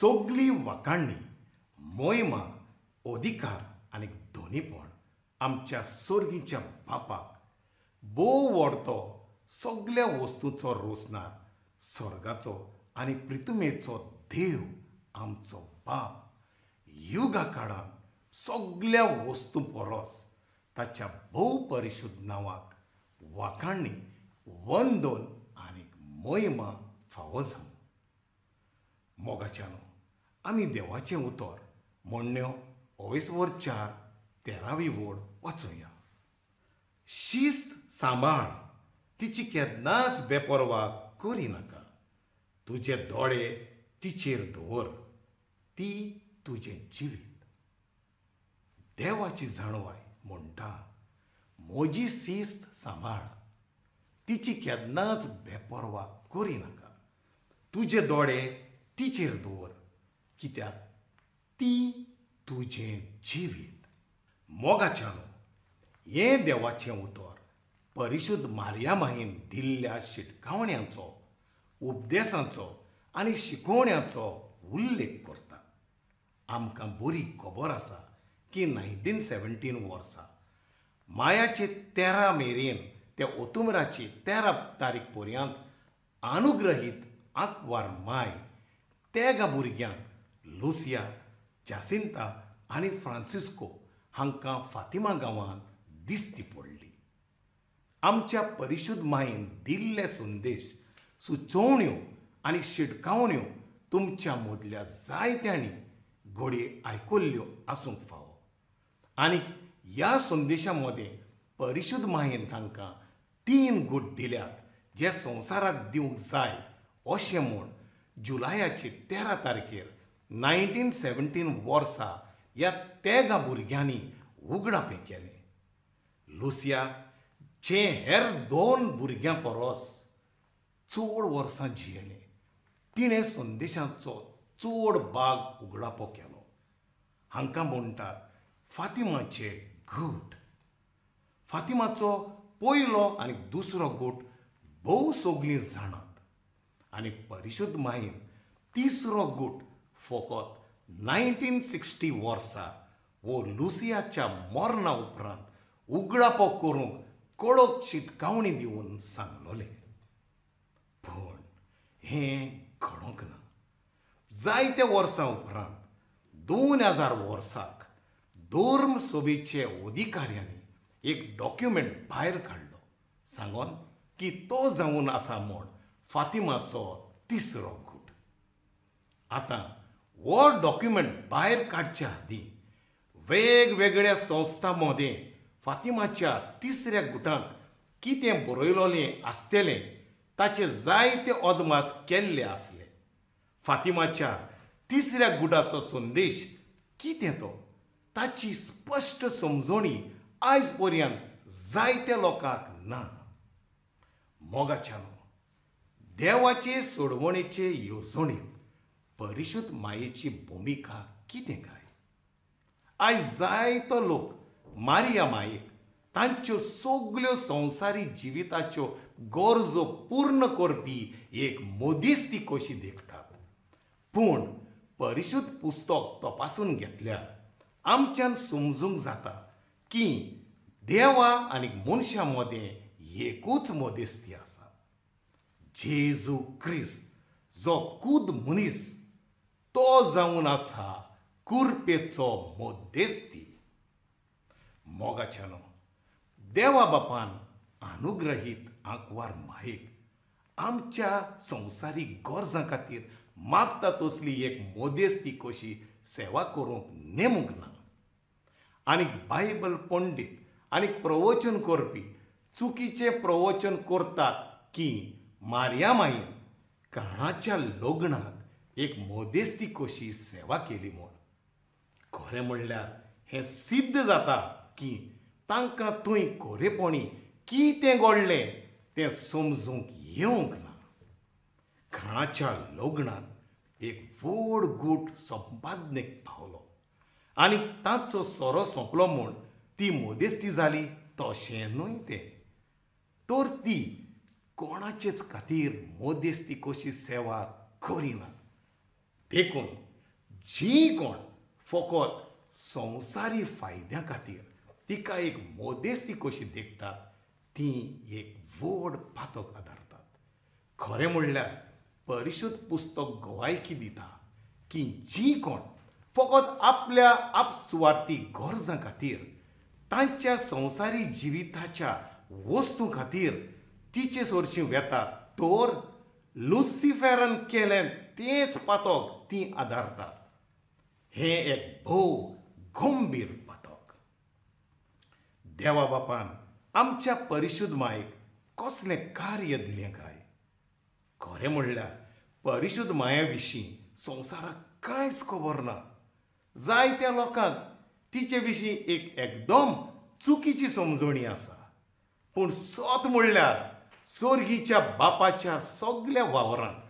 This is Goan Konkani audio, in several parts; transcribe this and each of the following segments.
सगली वाखाणणी, मोहिमा, अधिकार आनी धनीपण आमच्या सोर्गीच्या बापाक, भोव व्हडतो सगल्या वस्तूंचो रोसनार, स्वर्गाचो आनी प्रितुमेचो देव आमचो बाप युगा काळांत सगल्या वस्तू परस ताच्या भोव परिशुद्ध नांवाक वाखाणणी, वंदन आनी मोहिमा फावो जावं. मोगाच्यानो, आमी देवाचें उतर म्हणण्यो 24 4 13वी वोड वाचुया. शिस्त सांबाळ, तिची केन्नाच बेपर्वा करिनाका. तुजे दोळे तिचेर दवर, ती तुजें जिवीत. देवाची जाणवाय म्हणटा, म्हजी शिस्त सांबाळ, तिची केन्नाच बेपर्वा करिनाका. तुजे दोळे तिचेर दवर, कित्याक ती तुजें जिवीत. मोगाच्यानो, हें देवाचें उतर परिशुद्ध मारिया माईन दिल्ल्या शिटकावण्यांचो, उपदेसांचो आनी शिकोवण्यांचो उल्लेख करता. आमकां बरी खबर आसा की 1917 वर्सा मायाचे 13 मेरेन ते ओतुमराची 13 तारीख पर्यंत अनुग्रहीत आंकवार माय तेगा भुरग्यांक लुसिया, जासिंता आनी फ्रांसिस्को हांकां फातिमा गांवांत दिसती पडली. आमच्या परिशुद्ध मायेन दिल्ले संदेश, सुचोवण्यो आनी शिटकावण्यो तुमच्या मदल्या जायत्यांनी घडये आयकल्ल्यो आसूंक फावो. आनी ह्या संदेशा मदें परिशुद्ध मायेन तांकां 3 गूट दिल्यात जे संवसाराक दिवंक जाय अशें म्हूण जुलायाचे 13 तारखेर 1917 वर्सा ह्या तेगा भुरग्यांनी उगडापें केलें. लुसिया जें हेर 2 भुरग्यां परस चड वर्सां जियेलें, तिणें संदेशांचो चड भाग उगडापो केलो. हांकां म्हणटात फातिमाचे गूट. फातिमाचो पयलो आनी दुसरो गूट भोव सगलीं जाणात आनी परिशुद्ध मायेन तिसरो गूट फकत 1960 वर्सा वो लुसियाच्या मरणा उपरांत उगडापो करूंक कडक शिटकावणी दिवन सांगलोलें. पूण हें घडोंक ना. जायते वर्सां उपरांत 2000 वर्साक धर्म सभेचे अधिकाऱ्यांनी एक डॉक्युमेंट भायर काडलो, सांगोन की तो जावन आसा म्हूण फातिमाचो तिसरो गूट. आतां हो डॉक्युमेंट भायर काडच्या आदीं वेगवेगळ्या संस्थां मदें फातिमाच्या तिसऱ्या गुटांत कितें बरयलोलें आसतलें ताचे जायते अदमास केल्ले आसले. फातिमाच्या तिसऱ्या गुटाचो संदेश कितें तो ताची स्पश्ट समजणी आयज पर्यंत जायत्या लोकांक ना. मोगाच्यानो, देवाचे सोडवणेचे येवजणेंत परिशुद्ध मायेची भुमिका कितें काय? आयज जायतो लोक मारिया मायेक तांच्यो सगल्यो संवसारी जिविताच्यो गरजो पूर्ण करपी एक मदिस्ती कशी देखतात. पूण परिशुद्ध पुस्तक तपासून घेतल्यार आमच्यान समजूंक जाता की देवा आनी मनशां मदें एकूच मदेस्ती आसा, जेजू क्रिस्त, जो खूद मनीस तो जावन आसा कुरपेचो मदेस्ती. मोगाच्यानो, देवा बापान अनुग्रहीत आंकवार मायेक आमच्या संवसारीक गरजां खातीर मागता तसली एक मदेस्ती कशी सेवा करूंक नेमूंक ना. आनी बायबल पंडीत आनी प्रवचन करपी चुकीचें प्रवचन करतात की मारिया माईन काणाच्या लग्नाक एक मदेस्ती कशी सेवा केली म्हूण. खरें म्हणल्यार हें सिद्ध जाता की तांकां थंय खरेपणी कितें घडलें तें समजूंक येवंक ना. खाणाच्या लग्नांत एक व्हड गूट संपादनेक पावलो आनी तांचो सोरो सोंपलो म्हूण ती मदेस्ती जाली तशें न्हय तें, तर ती कोणाचेच खातीर मदेस्ती कशी सेवा करिना. देखून जी कोण फकत संवसारी फायद्या खातीर तिका एक मोदेस्ती कशी देखतात ती एक व्हड पातक आदारतात. खरें म्हणल्यार परिशुद्ध पुस्तक गवायकी दिता की जी कोण फकत आपल्या आपसुवार्थी गरजां खातीर तांच्या संवसारी जिविताच्या वस्तू खातीर तिचे सरशीं वेतात तर लुसिफेरान केलें तेंच पातक ती आदारतात. हें एक भोव गंभीर पातक. देवा बापान आमच्या परिशुद्ध मायेक कसलें कार्य दिलें काय? खरें म्हणल्यार परिशुद्ध माये विशीं संवसाराक कांयच खबर ना. जायत्या लोकांक तिचे विशीं एक एकदम चुकीची समजणी आसा. पूण सत म्हणल्यार सोर्गीच्या बापाच्या सगल्या वावरांत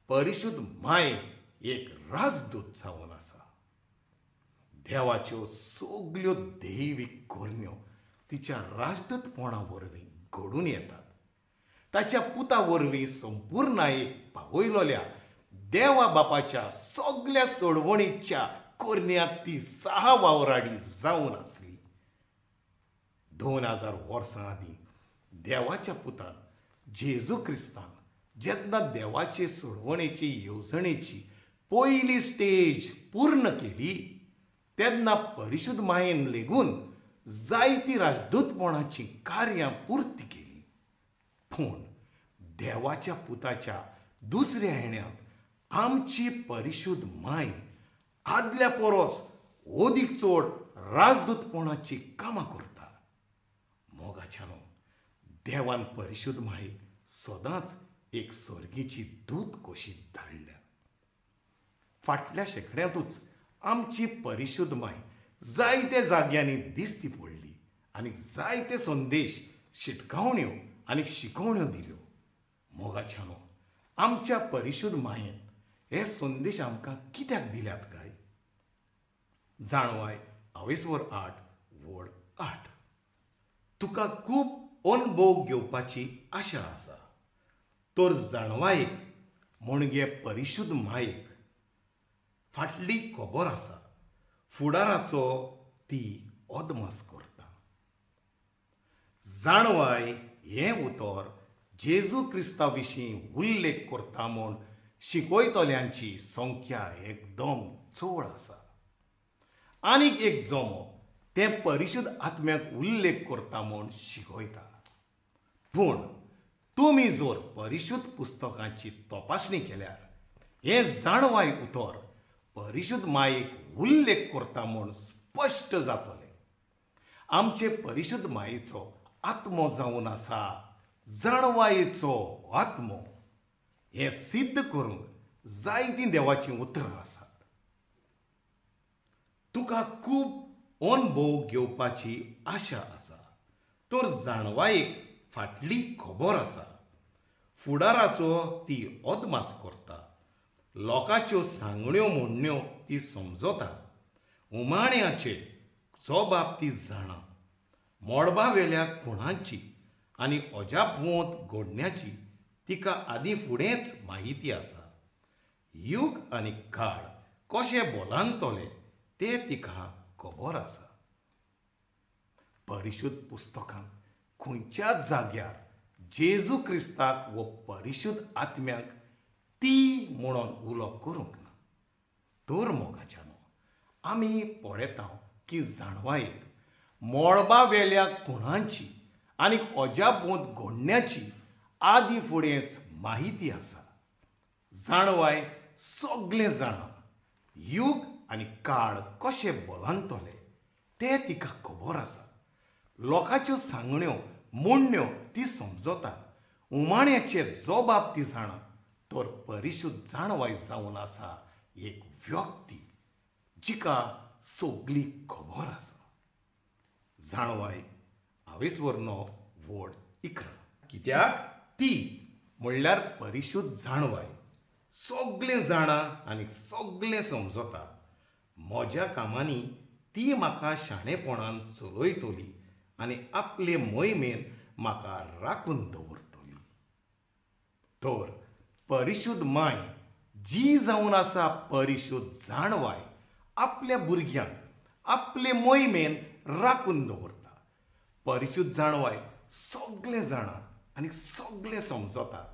परिशुद्ध माय एक राजदूत जावन आसा. देवाच्यो सगल्यो दैवीक करण्यो तिच्या राजदूतपणा वरवीं घडून येतात. ताच्या पुता वरवीं संपूर्णायेक पावयलोल्या देवा बापाच्या सगल्या सोडवणीच्या करण्यांत ती सहा वावराडी जावन आसली. 2000 वर्सां आदीं देवाच्या पुतान जेजू क्रिस्तान जेन्ना देवाचे सोडवणेची येवजणेची पयली स्टेज पूर्ण केली तेन्ना परिशुद्ध मायेन लेगून जायती राजदूतपणाची कार्यां पुर्ती केली. पूण देवाच्या पुताच्या दुसऱ्या येण्यांत आमची परिशुद्ध माय आदल्या परस अदीक चड राजदूतपणाची कामां करता. मोगाच्यानो, देवान परिशुद्ध मायेक सदांच एक सर्गीची दूत कशी धाडल्या. फाटल्या शेंकड्यांतूच आमची परिशुद्ध माय जायते जाग्यांनी दिसती पडली आनी जायते संदेश, शिटकावण्यो आनी शिकवण्यो दिल्यो. मोगाच्यानो, आमच्या परिशुद्ध मायेन हे संदेश आमकां कित्याक दिल्यात काय? जाणवाय आवेस्वर 8:8. तुका खूब अनुभव घेवपाची आशा आसा तर जाणवायेक म्हणजे परिशुद्ध मायेक फाटली खबर आसा, फुडाराचो ती अदमास करता. जाणवाय हें उतर जेजू क्रिस्ता विशीं उल्लेख करता म्हूण शिकयतल्यांची संख्या एकदम चड आसा. आनीक एक जमो तें परिशुद्ध आत्म्याक उल्लेख करता म्हूण शिकयता. पूण तुमी जर परिशुद्ध पुस्तकांची तपासणी केल्यार हें जाणवाय उतर परिशुद्ध मायेक उल्लेख करता म्हूण स्पश्ट जातलें. आमचे परिशुद्ध मायेचो आत्मो जावन आसा जाणवायेचो आत्मो. हें सिद्ध करूंक जायतीं देवाचीं उतरां आसात. तुका खूब अनुभव घेवपाची आशा आसा तर जाणवायेक फाटली खबर आसा, फुडाराचो ती अदमास करता, लोकांच्यो सांगण्यो म्हणण्यो ती समजता, उमाण्याचे जबाब ती जाणा, मळबावेल्या खुणांची आनी अजापवंत घडण्याची तिका आदीं फुडेंच म्हायती आसा. युग आनी काळ कशें बोलांतले ते तिका खबर आसा. परिशुद्ध पुस्तकांत खंयच्याच जाग्यार जेजू क्रिस्ताक वो परिशुद्ध आत्म्याक ती म्हणून उलो करूंक ना. तर मोगाच्यानो, आमी पळयता की जाणवायेक मळबावेल्या खुणांची आनी अजापवंत घडण्याची आदीं फुडेंच म्हायती आसा. जाणवाय सगळें जाणा, युग आनी काळ कशें बोलांतले ते तिका खबर आसा. लोकांच्यो सांगण्यो म्हणण्यो ती समजता, उमाण्याचे जबाब ती जाणा. तर परिशुद्ध जाणवाय जावन आसा एक व्यक्ती जिका सगली खबर आसा. जाणवाय आवेस्वर 9:11. कित्याक ती म्हणल्यार परिशुद्ध जाणवाय सगळें जाणा आनी सगळें समजता. म्हज्या कामांनी ती म्हाका शाणेपणान चलयतली आनी आपले मोहिमेन म्हाका राखून दवरतली. तर परिशुद्ध माय जी जावन आसा परिशुद्ध जाणवाय आपल्या भुरग्यांक आपले मोहिमेन राखून दवरता. परिशुद्ध जाणवाय सगळें जाणा आनी सगळें समजता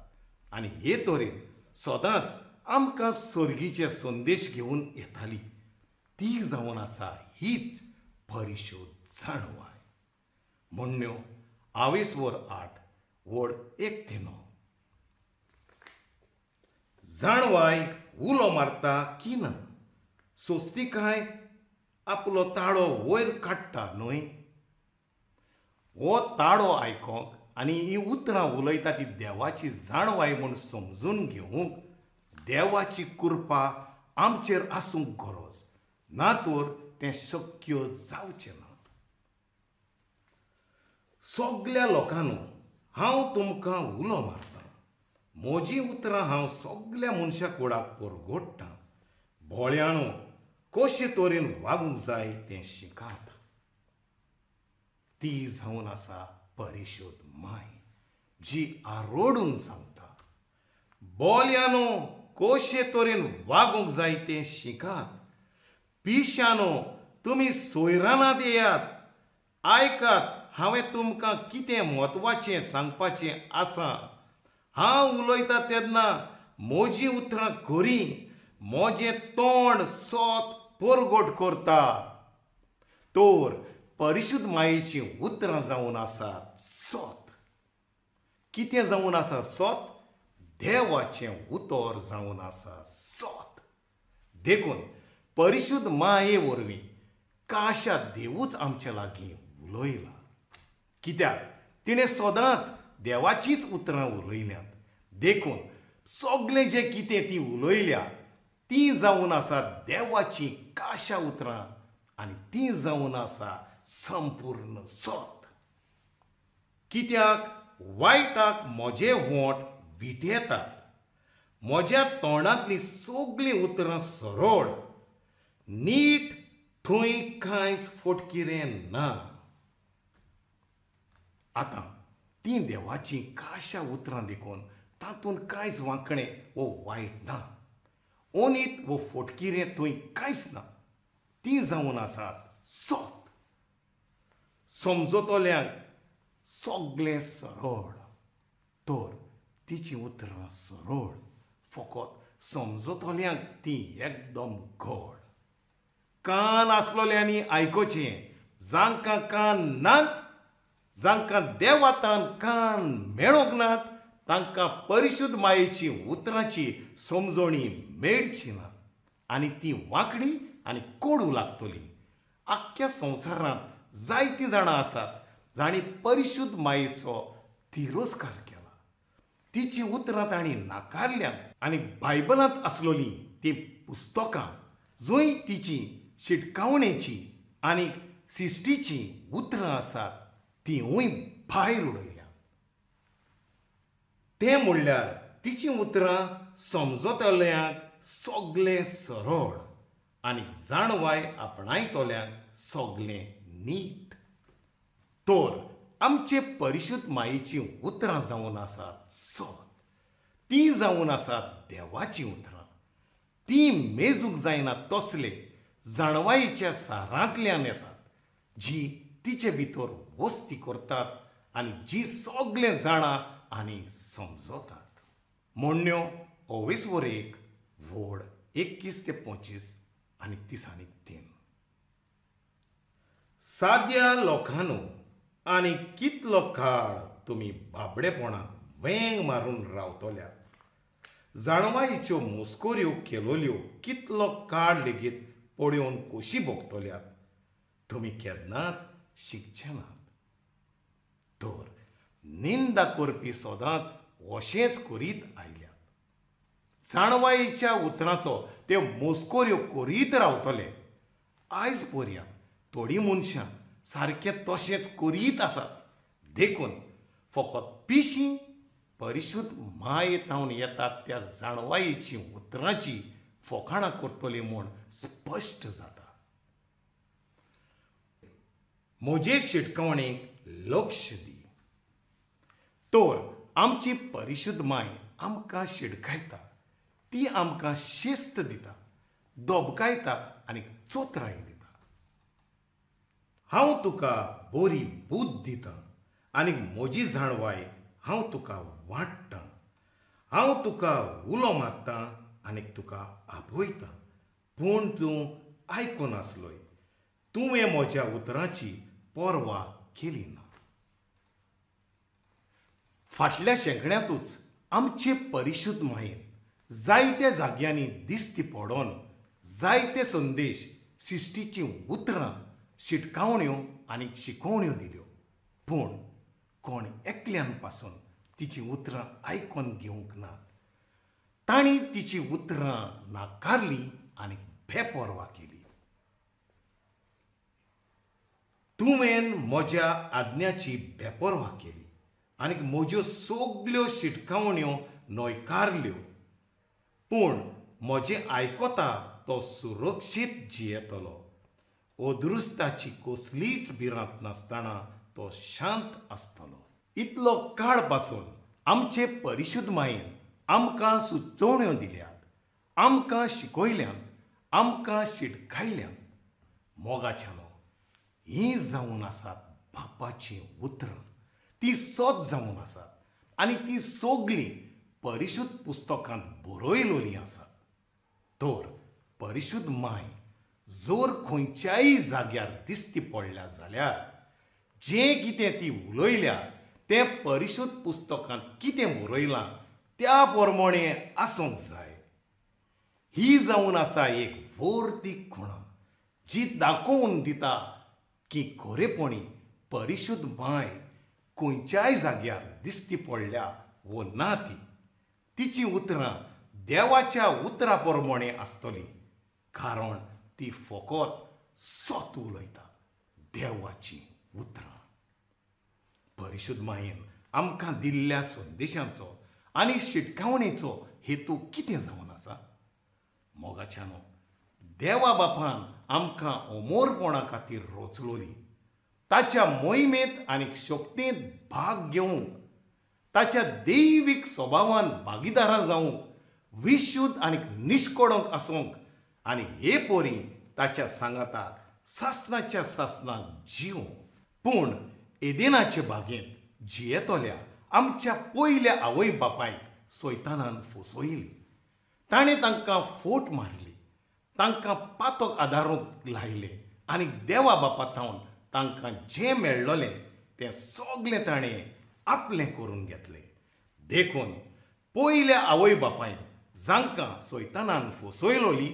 आनी हे तरेन सदांच आमकां स्वर्गीचे संदेश घेवन येताली. ती जावन आसा हीच परिशुद्ध जाणवाय. म्हणण्यो आवेसवर 8 वड 1 ते 9. जाणवाय उलो मारता की ना, सोस्तिकाय आपलो ताळो वयर काडटा न्हय. हो ताळो आयकोंक आनी ही उतरां उलयता ती देवाची जाणवाय म्हूण समजून घेवंक देवाची कृपा आमचेर आसूंक गरज, ना तर तें शक्य जावचें ना. सगल्या लोकांनो हांव तुमकां उलो मारतां, म्हजीं उतरां हांव सगल्या मनशां कुडाक परगोडटां. भोळ्यानो कशे तरेन वागूंक जाय तें शिकात. ती जावन आसा परिशुद्ध माय जी आरोडून सांगता, बोल्यानो कशे तरेन वागूंक जाय तें शिकात. पिशानो तुमी सोयरानात येयात, आयकात हांवें तुमकां कितें म्हत्वाचें सांगपाचें आसा. हांव उलयता तेन्ना म्हजीं उतरां खरीं, म्हजें तोंड सोत परगट करता. तर परिशुद्ध मायेचीं उतरां जावन आसात सोत. कितें जावन आसा सोत? देवाचें उतर जावन आसा सोत. देखून परिशुद्ध माये वरवीं काशा देवूच आमचे लागीं उलयला. कित्याक तिणें सदांच देवाचीच उतरां उलयल्यांत. देखून सगळें जें कितें ती उलयल्या ती जावन आसा देवाची काशा उतरां आनी ती जावन आसा संपूर्ण सत. कित्याक वायटाक म्हजे वोंठ विटेतात, म्हज्या तोंडांतलीं सगळीं उतरां सरळ नीट, थंय कांयच फटकिरें ना. आतां तीं देवाचीं काशा उतरां देखून तातूंत कांयच वांकणें वो वायट ना, ओनीत वो फटकिरें थंय कांयच ना. तीं जावन आसात सत. समजतल्यांक सगळें सरळ, तर तिचीं उतरां सरळ, फकत समजतल्यांक तीं एकदम गोड. कान आसलोल्यांनी आयकोचें, जांकां कान नात, जांकां देवातान कान मेळोंक नात, तांकां परिशुद्ध मायेची उतरांची समजणी मेळची ना आनी ती वांकडी आनी कोडू लागतली. आख्ख्या संवसारांत जायतीं जाणां आसात जांणी परिशुद्ध मायेचो तिरस्कार केला, तिचीं उतरां तांणी नाकारल्यांत आनी बायबलांत आसलोलीं तीं पुस्तकां जंय तिची शिटकावणेची आनी सिश्टीचीं उतरां आसात तिवूय भायर उडयल्यांत. तें म्हणल्यार तिचीं उतरां समजतल्यांक सगळें सरळ आनी जाणवाय आपणायतल्यांक सगळें नीट. तर आमचे परिशुद्ध मायेचीं उतरां जावन आसात सत. तीं जावन आसात देवाचीं उतरां. तीं मेजूंक जायना तसले जाणवायेच्या सारांतल्यान येतात, जी तिचे भितर वस्ती करतात आनी जी सगळें जाणा आनी समजतात. म्हणण्यो ओवेसवर 1 वड 21 ते 25 आनी 33. साद्या लोकांनो आनी कितलो काळ तुमी बाबडेपणाक वेंग मारून रावतल्यात? जाणवायेच्यो मस्कऱ्यो केलोल्यो कितलो काळ लेगीत पळोवन कशी भोगतल्यात? तुमी केन्नाच शिकचे नात. तर निंदा करपी सदांच अशेंच करीत आयल्यात. जाणवायेच्या उतरांचो ते मस्कऱ्यो करीत रावतले. आयज पर्यंत थोडीं मनशां सारकें तशेंच करीत आसात. देखून फकत पिशीं परिशुद्ध माये थावन येतात त्या जाणवायेची उतरांची फोकाणां करतली म्हूण स्पश्ट जाता. म्हजे शिटकावणेक लक्ष दी. तर आमची परिशुद्ध माय आमकां शिडकायता, ती आमकां शिस्त दिता, दबकायता आनी चोतराय दिता. हांव तुका बरी बुद्द दितां आनी म्हजी जाणवाय हांव तुका वांट्टां. हांव तुका उलो मारतां आनी तुका आपयतां, पूण तूं आयकून आसलोय. तुवें म्हज्या उतरांची पर्वा केली ना. फाटल्या शेंकड्यांतूच आमचे परिशुद्ध मायेन जायत्या जाग्यांनी दिश्टी पडोन जायते संदेश, शिश्टीचीं उतरां, शिटकावण्यो आनी शिकोवण्यो दिल्यो, पूण कोण एकल्यान पासून तिचीं उतरां आयकून घेवंक नात. तांणी तिचीं उतरां नाकारलीं आनी बेपर्वा केली. तुवें म्हज्या आज्ञाची बेपर्वा केली आनी म्हज्यो सगल्यो शिटकावण्यो न्हयकारल्यो, पूण म्हजें आयकता तो सुरक्षीत जियेतलो. अदृश्टाची कसलीच भिरांत नासतना तो शांत आसतलो. इतलो काळ पासून आमचे परिशुद्ध मायेन आमकां सुचोवण्यो दिल्यात, आमकां शिकयल्यात, आमकां शिटकायल्यात. मोगाच्यानो, हीं जावन आसात बापाचीं उतरां. ती सत जावन आसात आनी ती सगळीं परिशुद्ध पुस्तकांत बरयलोलीं आसात. तर परिशुद्ध माय जर खंयच्याय जाग्यार दिश्टी पडल्या जाल्यार जें कितें ती उलयल्या तें परिशुद्ध पुस्तकांत कितें बरयलां त्या प्रमाणे आसूंक जाय. ही जावन आसा एक व्हडली खुणा जी दाखोवन दिता की खरेपणी परिशुद्ध माय खंयच्याय जाग्यार दिश्टी पडल्या वो ना ती तिचीं उतरां देवाच्या उतरां प्रमाणे आसतलीं, कारण ती फकत सत उलयता, देवाचीं उतरां. परिशुद्ध मायेन आमकां दिल्ल्या संदेशांचो आनी शिटकावणेचो हेतू कितें जावन आसा? मोगाच्यानो, देवा बापान आमकां अमोरपणा खातीर रचलोली. ताच्या मोहिमेंत आनी शक्तींत भाग घेवंक, ताच्या दैवीक स्वभावान भागीदारां जावंक, विशुद्ध आनी निश्कडंक आसूंक आनी हे पोरी ताच्या सांगाताक सासनाच्या सासनाक जिवंक. पूण एदेनाचे बागेंत जियेतल्या आमच्या पयल्या आवय बापायक सैतानान फसयली. ताणें तांकां फोट मारली, तांकां पातक आदारूंक लायले आनी देवा बापा थावन तांकां जें मेळ्ळलें तें सगळें ताणें आपलें करून घेतलें. देखून पयल्या आवय बापायन जांकां सैतानान फसयलोली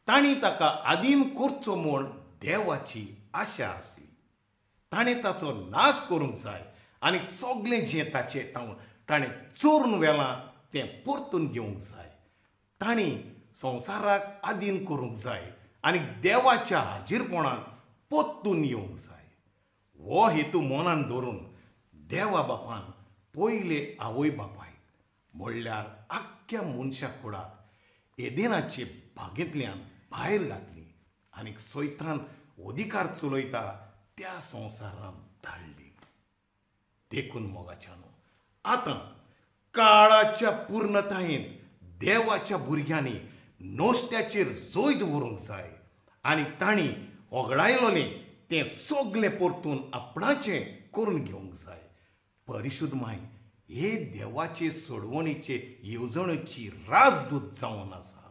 तांणी ताका आदीन करचो म्हूण देवाची आशा आसली. ताणें ताचो नाश करूंक जाय आनी सगळें जें ताचें तावन ताणें चोरून व्हेलां तें परतून घेवंक जाय. तांणी संवसाराक आदीन करूंक जाय आनी देवाच्या हाजीरपणाक परतून येवंक जाय. हो हेतू मनान धरून देवा बापान पयले आवय बापायक म्हणल्यार आख्ख्या मनशा कुडाक एदेनाचे बागेंतल्यान भायर घातली आनी सैतान अधिकार चलयता त्या संवसारांत धाडली. देखून मोगाच्यानो, आतां काळाच्या पूर्णतायेन देवाच्या भुरग्यांनी नोश्ट्याचेर जैत व्हरूंक जाय आनी तांणी ओगडायलोलें तें सगळें परतून आपणाचें करून घेवंक जाय. परिशुद्ध माय हे देवाचे सोडवणेचे येवजणेची राजदूत जावन आसा.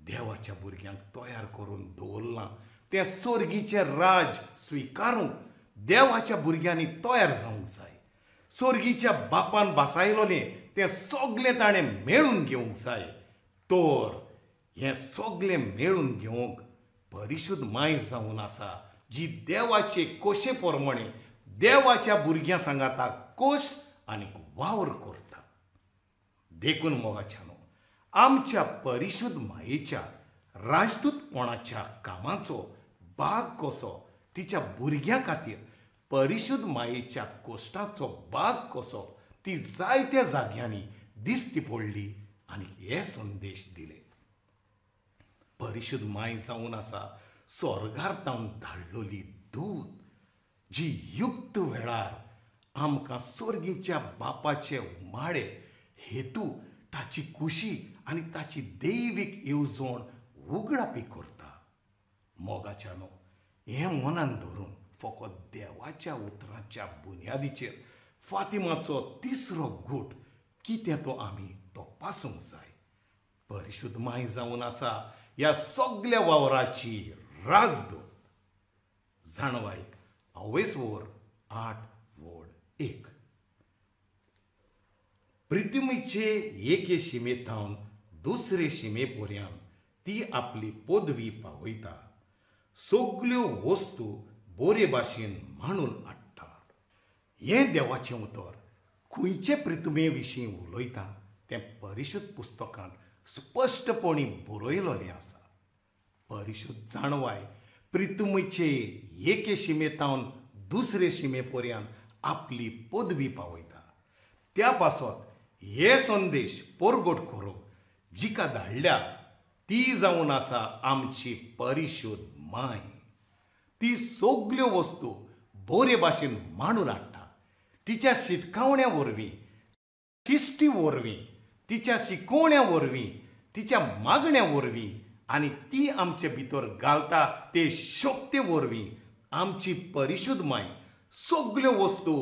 देवाच्या भुरग्यांक तयार करून दवरलां तें सर्गीचें राज स्विकारूंक देवाच्या भुरग्यांनी तयार जावंक जाय. सर्गीच्या बापान बासायलोलें तें सगळें ताणें मेळून घेवंक जाय. तर हें सगळें मेळून घेवंक परिशुद्ध माय जावन आसा जी देवाचे कोशे प्रमाणे देवाच्या भुरग्यां सांगाता कोश आनी वावर करता. देखून मोगाच्यानो, आमच्या परिशुद्ध मायेच्या राजदूतपणाच्या कामाचो भाग कसो तिच्या भुरग्यां खातीर परिशुद्ध मायेच्या कोश्टाचो भाग कसो ती जायत्या जाग्यांनी दिश्टी पडली आनी हे संदेश दिले. परिशुद्ध माय जावन आसा स्वर्गार तावन धाडलोली दूत जी युक्त वेळार आमकां सर्गीच्या बापाचे उमाळे हेतू, ताची खुशी आनी ताची दैवीक येवजण उगडापी करता. मोगाच्यानो, हें मनान धरून फकत देवाच्या उतराच्या बुन्यादीचेर फातिमाचो तिसरो गूट कितें तो आमी तपासूंक जाय। परिशुद्ध माय जावन आसा ह्या सगल्या वावराची राजदूत। जाणवाय अवेसवर 8:1। पृथ्वीचे एके शिमेथावन दुसरे शिमे पर्यंत ती आपली पदवी पावयता, सगल्यो वस्तू बरे भाशेन मांडून हाडटा। हें देवाचें उतर खंयचे पृथ्वी विशीं उलयता तें परिशुद्ध पुस्तकांत स्पश्टपणी बरयलेलें आसा। परिशुद्ध जाणवाय पृथ्वीचे एके शिमेथावन दुसरे शिमे पर्यंत आपली पदवी पावयता। त्या पासत हे संदेश परगट करूंक जिका धाडल्या ती जावन आसा आमची परिशुद्ध माय। ती सगल्यो वस्तू बरे भाशेन मांडून हाडटा। तिच्या शिटकावण्या वरवीं, शिश्टी वरवीं, तिच्या शिकोवण्या वरवीं, तिच्या मागण्या वरवीं आनी ती आमचे भितर घालता ते शक्ते वरवीं आमची परिशुद्ध माय सगल्यो वस्तू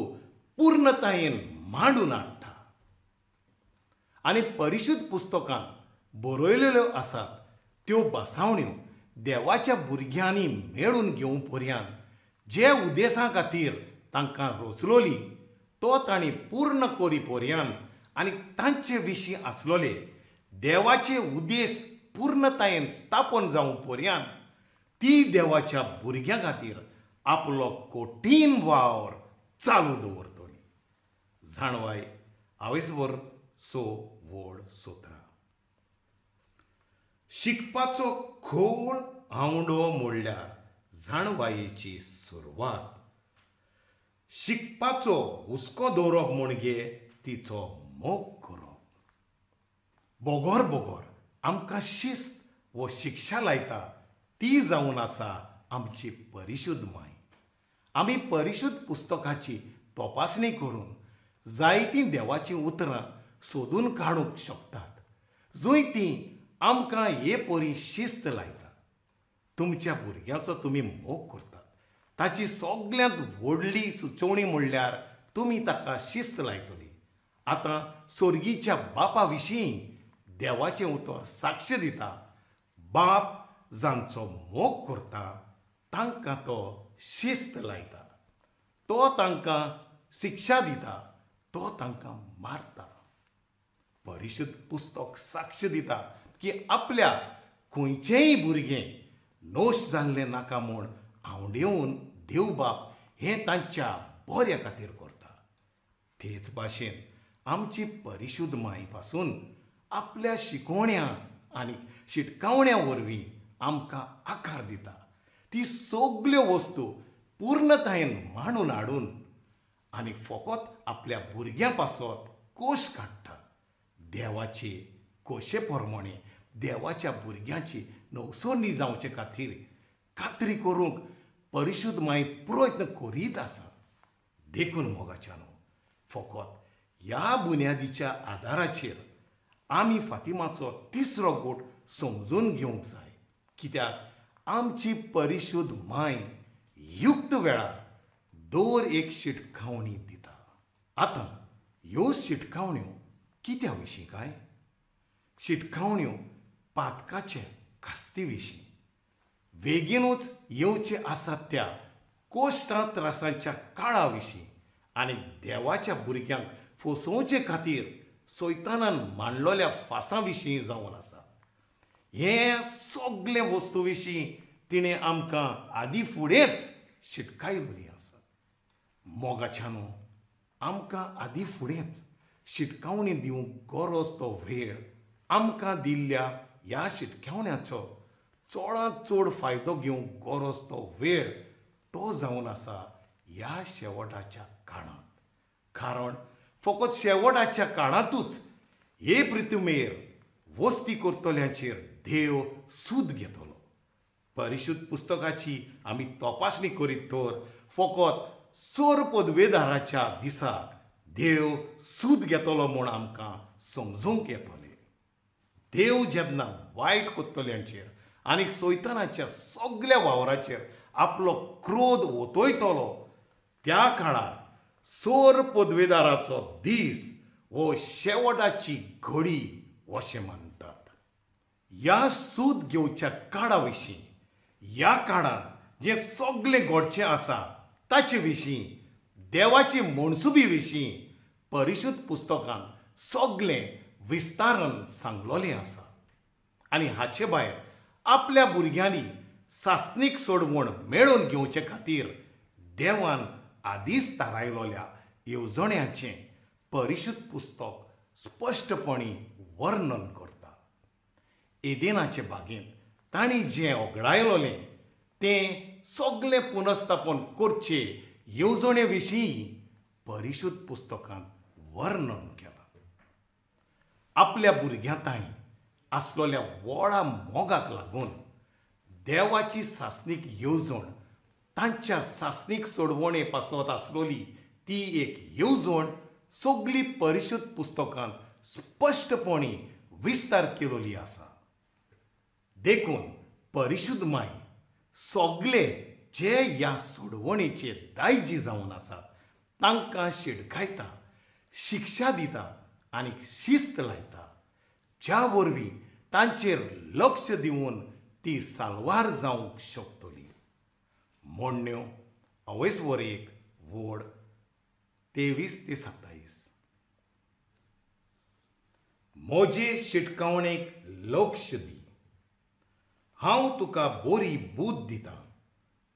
पूर्णतायेन मांडून हाडटा। आनी परिशुद्ध पुस्तकांत बरयलेल्यो आसात त्यो बसावण्यो देवाच्या भुरग्यांनी मेळून घेवंक पर्यंत जे उद्देशां खातीर तांकां रचलोली तो तांणी पूर्ण करी पर्यंत आनी तांचे विशीं आसलोले देवाचे उद्देश पूर्णतायेन स्थापन जावंक पर्यंत ती देवाच्या भुरग्यां खातीर आपलो कठीण वावर चालू दवरतली। जाणवाय आवेसवर 6:17। शिकपाचो खोल आंवडो म्हणल्यार जाणवायेची सुरवात। शिकपाचो हुस्को दवरप म्हणजे तिचो मोग करप। बोगोर बोगोर आमकां शिस्त वो शिक्षा लायता ती जावन आसा आमची परिशुद्ध माय। आमी परिशुद्ध पुस्तकाची तपासणी करून जायतीं देवाचीं उतरां सोदून काडूंक शकतात जंय तीं आमकां हे परी शिस्त लायता। तुमच्या भुरग्यांचो तुमी मोग करतात ताची सगल्यांत व्हडली सुचोवणी म्हणल्यार तुमी ताका शिस्त लायतली। आतां सोर्गीच्या बापा विशीं देवाचें उतर साक्ष दिता, बाप जांचो मोग करता तांकां तो शिस्त लायता, तो तांकां शिक्षा दिता, तो तांकां मारता। परिशुद्ध पुस्तक साक्ष दिता की आपल्या खंयचेंय भुरगें नोश जाल्लें नाका म्हूण आंवडेवन देवबाप हें तांच्या बऱ्या खातीर करता। तेच भाशेन आमची परिशुद्ध माय पासून आपल्या शिकोवण्या आनी शिटकावण्या वरवीं आमकां आकार दिता। ती सगल्यो वस्तू पूर्णतायेन मांडून हाडून आनी फकत आपल्या भुरग्यां पासत कोश काडटा। देवाचे कोशे प्रमाणे देवाच्या भुरग्यांची नवसरणी जावचे खातीर खात्री करूंक परिशुद्ध माय प्रयत्न करीत आसा। देखून मोगाच्यानो, फकत ह्या बुन्यादीच्या आदाराचेर आमी फातिमाचो तिसरो गूट समजून घेवंक जाय, कित्याक आमची परिशुद्ध माय युक्त वेळार दर एक शिटकावणी दिता। आतां ह्यो शिटकावण्यो कित्या विशीं काय? शिटकावण्यो पातकाचे खास्ती विशीं, बेगीनूच येवचे आसात त्या कोश्टां त्रासांच्या काळा विशीं आनी देवाच्या भुरग्यांक फसोवचे खातीर सैतानान मांडलेल्या फासां विशीं जावन आसा। हे सगळे वस्तू विशीं तिणें आमकां आदी फुडेंच शिटकायलेली आसा। मोगाच्यानो, आमकां आदी फुडेंच शिटकावणी दिवंक गरज तो वेळ आमकां दिल्ल्या ह्या शिटकावण्याचो चडांत चड फायदो घेवंक गरज तो वेळ तो जावन आसा ह्या शेवटाच्या काळांत। कारण फकत शेवटाच्या काळांतूच हे पृथ्वीर वस्ती करतल्यांचेर देव सूद घेतलो। परिशुद्ध पुस्तकाची आमी तपासणी करीत तर फकत सोर पदवेदाराच्या दिसाक देव सूद घेतलो म्हूण आमकां समजूंक येतलें। देव जेन्ना वायट करतल्यांचेर आनी सैतानाच्या सगल्या वावराचेर आपलो क्रोध ओतयतलो त्या काळार सोर पदवेदाराचो दीस वो शेवटाची घडी अशें मानतात. ह्या सूद घेवच्या काळा विशीं, ह्या काळांत जें सगळें घडचें आसा ताचे विशीं, देवाची मनसुबी विशीं परिशुद्ध पुस्तकांत सगळें विस्तारान सांगलोलें आसा. आनी हाचे भायर आपल्या भुरग्यांनी सासणीक सोडवण मेळोवन घेवचे खातीर देवान आदींच थारायलोल्या येवजण्याचें परिशुद्ध पुस्तक स्पश्टपणी वर्णन करता. एदेनाचे बागेंत तांणी जें ओगडायलोलें तें सगळें पुनर्स्थापन करचे येवजणे विशीं परिशुद्ध पुस्तकांत वर्णन केलां. आपल्या भुरग्यां ताई आसलोल्या व्हडा मोगाक लागून देवाची सासणीक येवजण तांच्या सासणीक सोडवणे पासत आसलोली ती एक येवजण सगली परिशुद्ध पुस्तकांत स्पश्टपणी विस्तार केलोली आसा. देखून परिशुद्ध माय सगले जे ह्या सोडवणेचे दायजी जावन आसात तांकां शिडकायता, शिक्षा दिता आनी शिस्त लायता, ज्या वरवीं तांचेर लक्ष दिवन ती साल्वार जावंक शकतली. मोडण्यो अवेसवर 1 वड 23 ते 27. म्हजे शिटकावणेक लक्ष दी, हांव तुका बरी बूद दितां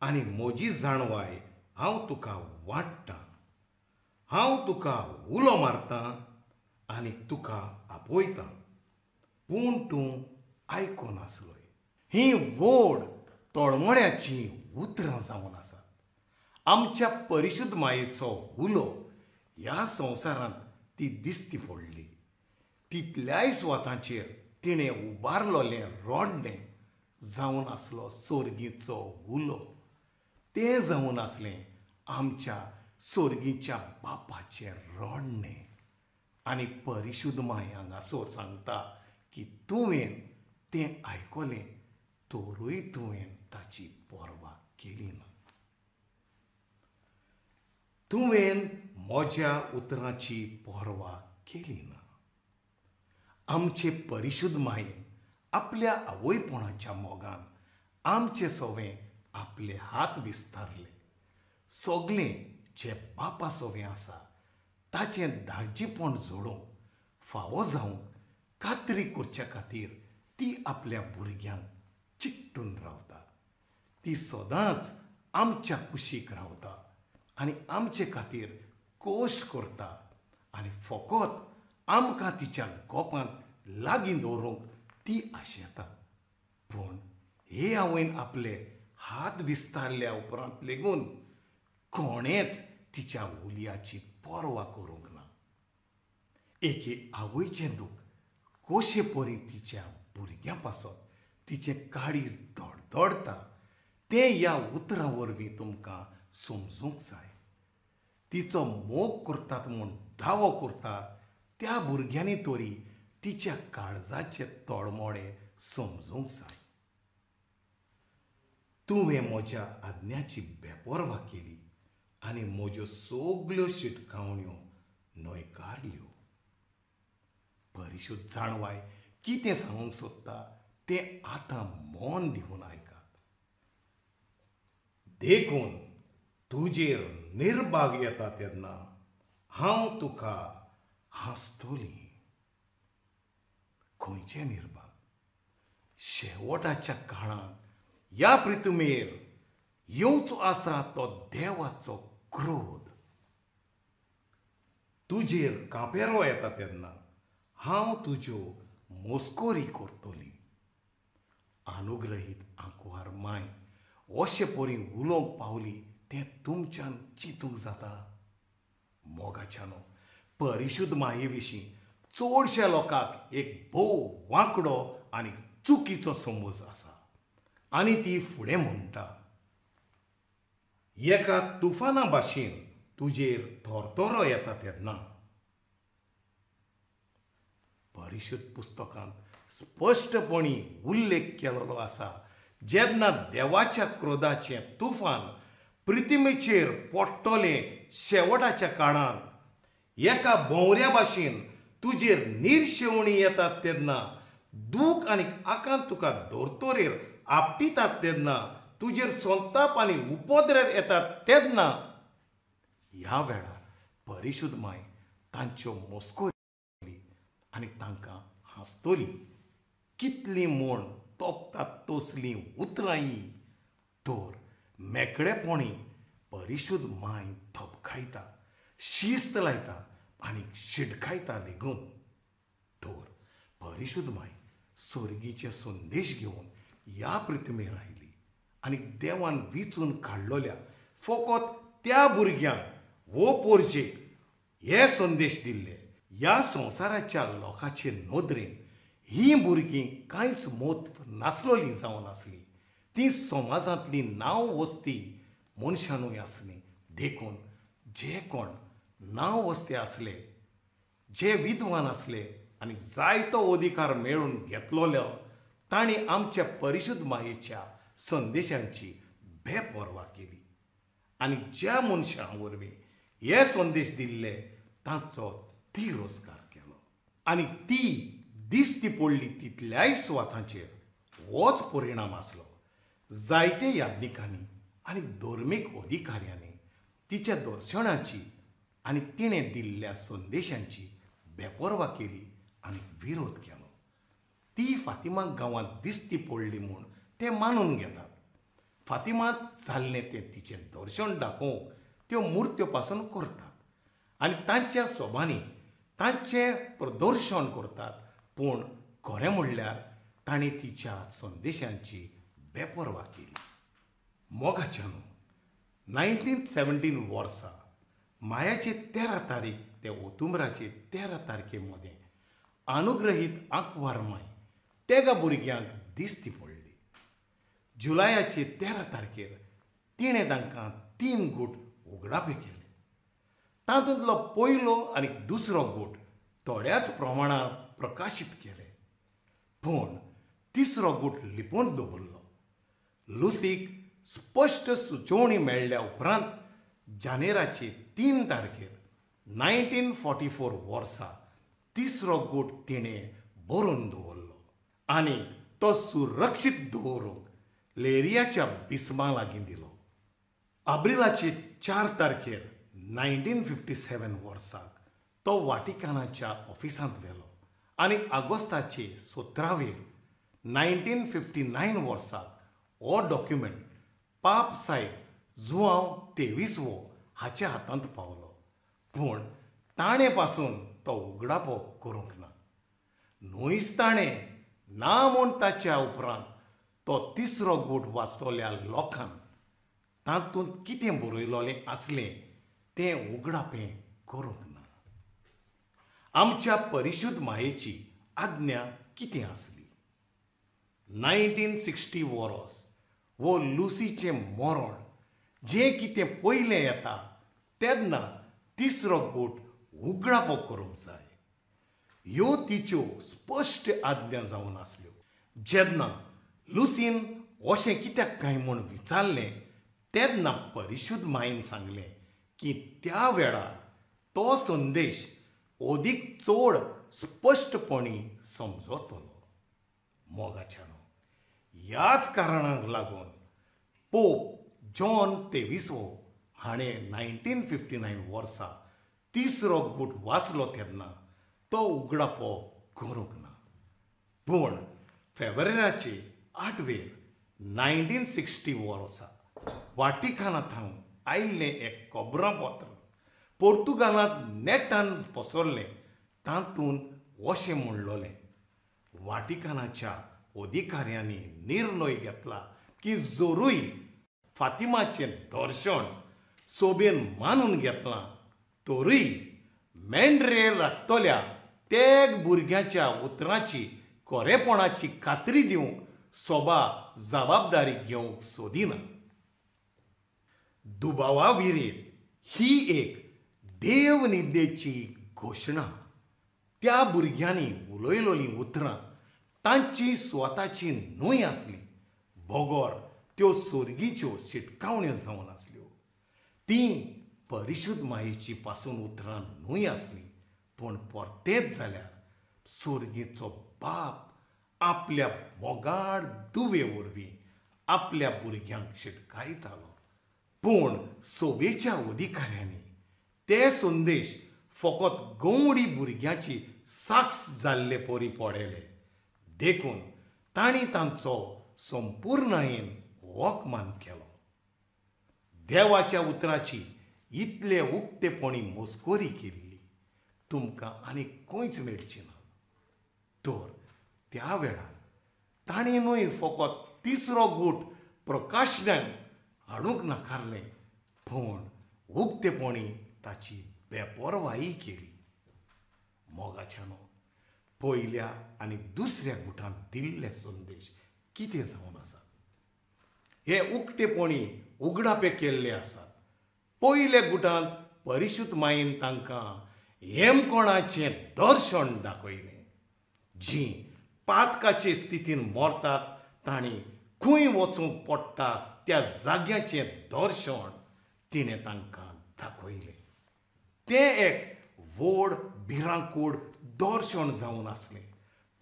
आनी म्हजी जाणवाय हांव तुका वांट्टां. हांव तुका उलो मारतां आनी तुका आपयतां, पूण तूं आयकून आसलोय. हीं व्हड तळमळ्याचीं उतरां जावन आसात. आमच्या परिशुद्ध मायेचो उलो ह्या संवसारांत ती दिसती पडली. तितल्याय सुवातांचेर तिणें उबारलोलें रडणें जावन आसलो सोर्गीचो उलो. तें जावन आसलें आमच्या सोर्गीच्या बापाचें रडणें. आनी परिशुद्ध माय हांगासर सांगता की तुवें तें आयकलें तरूय तुवें ताची पर्वा केली ना. तुवें म्हज्या उतरांची पर्वा केली ना. आमचे परिशुद्ध मायेन आपल्या आवयपणाच्या मोगान आमचे सवें आपले हात विस्तारले. सगळें जें बापा सवें आसा ताचें दाजीपण जोडूंक फावो जावंक खात्री करच्या खातीर ती आपल्या भुरग्यांक चिकटून रावता. ती सदांच आमच्या कुशीक रावता आनी आमचे खातीर कश्ट करता आनी फकत आमकां तिच्या गोपांत लागीं दवरूंक ती आशेता. पूण हे आवयन आपले हात विस्तारल्या उपरांत लेगून कोणेच तिच्या उलयाची पर्वा करूंक ना. एके आवयचें दूख कशे परी तिच्या भुरग्यां पासत तिचें काळीज धडधडटा तें ह्या उतरां वरवीं तुमकां समजूंक जाय. तिचो मोग करतात म्हूण दावो करतात त्या भुरग्यांनी तरी तिच्या काळजाचे तळमळे समजूंक जाय. तुवें म्हज्या आज्ञाची बेपर्वा केली आनी म्हज्यो सगल्यो शिटकावण्यो न्हयकारल्यो. परिशुद्ध जाणवाय कितें सांगूंक सोदता तें आतां मन दिवन आयकात. देखून तुजेर निर्भाग येता तेन्ना हांव तुका हांसतली. खंयचें निर्भाग? शेवटाच्या काळांत ह्या पृथ्वीर येवचो आसा तो देवाचो क्रोध. तुजेर कांपेरो येता तेन्ना हांव तुज्यो मोस्कोरी करतली. अनुग्रहीत आंकवार माय अशे परी उलोवंक पावली तें तुमच्यान चिंतूंक जाता. मोगाच्यानो, परिशुद्ध माये विशीं चडश्या लोकांक एक भोव वांकडो आनी चुकीचो समज आसा आनी ती फुडें म्हणटा, एका तुफाना भाशेन तुजेर थोरथोरो येता तेन्ना. परिशुद्ध पुस्तकांत स्पश्टपणी उल्लेख केलेलो आसा. जेन्ना देवाच्या क्रोधाचें तुफान पृथ्वीचेर पडटलें शेवटाच्या काळांत एका भोंवऱ्या भाशेन तुजेर निर्शेवणी येतात तेन्ना, दूख आनी आकांत तुका धर्तरेर आपटितात तेन्ना, तुजेर संताप आनी उपद्रव येतात तेन्ना, ह्या वेळार परिशुद्ध माय तांच्यो मस्करी आनी तांकां हांसतली. कितली म्हूण तोपतात तसलीं उतरां हीं, तर मेकळेपणी परिशुद्ध माय थपकायता, शिस्त लायता आनी शिटकायता लेगून. तर परिशुद्ध माय सर्गीचे संदेश घेवन ह्या पृथ्वीर आयली आनी देवान विचून काडलोल्या फकत त्या भुरग्यांक वो पोरजेक हे संदेश दिल्ले. ह्या संवसाराच्या लोकांचे नदरेन हीं भुरगीं कांयच म्हत्व नासलोलीं जावन आसलीं. तीं समाजांतलीं नांव वस्ती मनशानूय आसलीं. देखून जे कोण नांव वस्ती आसले, जे विद्वान आसले आनी जायतो अधिकार मेळून घेतलोलो, तांणी आमच्या परिशुद्ध मायेच्या संदेशांची बेपर्वा केली आनी ज्या मनशां वरवीं हे संदेश दिल्ले तांचो तिरस्कार केलो आनी ती दिसती पडली तितल्याय सुवातांचेर होच परिणाम आसलो. जायते याज्ञिकांनी आनी धर्मीक अधिकाऱ्यांनी तिच्या दर्शनाची आनी तिणें दिल्ल्या संदेशांची बेपर्वा केली आनी विरोध केलो. ती फातिमा गांवांत दिसती पडली म्हूण ते मानून घेतात. फातिमांत जाल्लें तें तिचें दर्शन दाखोवंक त्यो मुर्त्यो पासून करतात आनी तांच्या सोबांनी तांचें प्रदर्शन करतात, पूण खरें म्हणल्यार तांणी तिच्या संदेशांची बेपर्वा केली. मोगाच्यानो, 1917 वर्सा मायाचे 13 तारीख ते ओतुंबराचे 13 तारखे मदें अनुग्रहीत आंकवार माय तेगा भुरग्यांक दिसती पडली. जुलायाचे 13 तारखेर तिणें तांकां 3 गूट उगडापे केले. तातूंतलो पयलो आनी दुसरो गूट थोड्याच प्रमाणान प्रकाशीत केले, पूण तिसरो गूट लिपोवन दवरलो. लुसीक स्पश्ट सुचोवणी मेळ्ळ्या उपरांत जानेराचे 3 तारखेर 1944 वर्सा तिसरो गूट तिणें बरोवन दवरलो आनी तो सुरक्षीत दवरूंक लेरियाच्या बिस्मा लागीं दिलो. आब्रिलाचे 4 तारखेर 1957 वर्साक तो वाटिकानाच्या ऑफिसांत व्हेलो आनी ऑगस्टाचे 17वेर 1959 वर्साक हो डॉक्युमेंट पाप साहेब जुआंव 23वो हाच्या हातांत पावलो, पूण ताणें पासून तो उगडापो करूंक ना. न्हयच ताणें ना म्हूण ताच्या उपरांत तो तिसरो गूट वाचतल्या लोकांक तातूंत कितें बरयलोलें आसलें तें उगडापें करूंक ना. आमच्या परिशुद्ध मायेची आज्ञा कितें आसली? 1960 वर्स वो लुसीचें मरण जें कितें पयलें येता तेन्ना तिसरो गूट उगडापो करूंक जाय, ह्यो तिच्यो स्पश्ट आज्ञा जावन आसल्यो. जेन्ना लुसीन अशें कित्याक काय म्हूण विचारलें तेन्ना परिशुद्ध मायेन सांगलें की त्या वेळार तो संदेश अदीक चड स्पश्टपणी समजतलो. मोगाच्यानो, ह्याच कारणाक लागून पोप जॉन 23वो हाणें 1959 वर्सा तिसरो गूट वाचलो तेन्ना तो उगडापो करूंक ना, पूण फेब्रुवारीचे 8वेर 1960 वर्सा वाटिकाना थावन आयिल्लें एक खबरापत्र पोर्तुगालांत नेटान पसरलें. तातूंत अशें म्हणलोलें, वाटिकानाच्या अधिकाऱ्यांनी निर्णय घेतला की जरूय फातिमाचें दर्शन सोबेन मानून घेतलां तरूय मेंढरे राखतल्या तेग भुरग्यांच्या उतरांची खरेपणाची खात्री दिवंक सोबा जबाबदारी घेवंक सोदिना. दुबावा विरेत ही एक देवनिंदेची घोशणा. त्या भुरग्यांनी उलयलोलीं उतरां तांची स्वताची न्हय आसली, बगर त्यो सोर्गीच्यो शिटकावण्यो जावन आसल्यो. ती परिशुद्ध मायेची पासून उतरां न्हय आसली, पूण परतेच जाल्यार सोर्गीचो बाप आपल्या मोगाळ दुवे वरवीं आपल्या भुरग्यांक शिटकायतालो. पूण सोबेच्या अधिकाऱ्यांनी ते संदेश फकत गंवडी भुरग्यांची साक्ष जाल्ले परी पडले, देखून तांणी तांचो संपूर्णायेन वकमान केलो. देवाच्या उतराची इतले उक्तेपणी मस्कोरी केल्ली तुमकां आनी खंयच मेळची ना. तर त्या वेळार तांणी न्हय फकत तिसरो गूट प्रकाशनाक हाडूंक नाकारलें, पूण उक्तेपणी ताची बेपर्वाई केली. मोगाच्यानो, पयल्या आनी दुसऱ्या गुटांत दिल्ले संदेश कितें जावन आसात हे उक्तेपणी उगडापे केल्ले आसात. पयल्या गुटांत परिशुद्ध मायेन तांकां हेमकोणाचें दर्शन दाखयलें. जीं पातकाचे स्थितीन मरतात तांणी खंय वचूंक पडटा त्या जाग्याचें दर्शन तिणें तांकां दाखयलें. तें एक व्हड भिरांकूळ दर्शन जावन आसलें,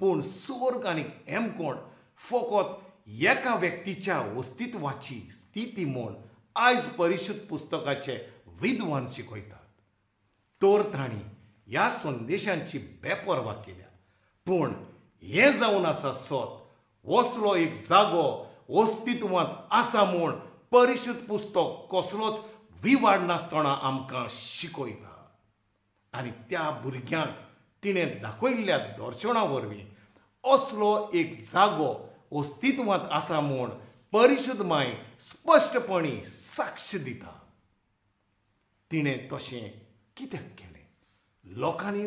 पूण स्वर्ग आनी हेमकोण फकत एका व्यक्तीच्या अस्तित्वाची स्थिती म्हूण आयज परिशुद्ध पुस्तकाचे विद्वान शिकयतात. तर तांणी ह्या संदेशांची बेपर्वा केल्या, पूण हें जावन आसा सत असलो एक जागो अस्तित्वांत आसा म्हूण परिशुद्ध पुस्तक कसलोच विवाड नासतना आमकां शिकयता. आनी त्या भुरग्यांक तिणें दाखयल्ल्या दर्शना वरवीं असलो एक जागो अस्तित्वांत आसा म्हूण परिशुद्ध माय स्पश्टपणी साक्ष दिता. तिणें तशें कित्याक केलें? लोकांनी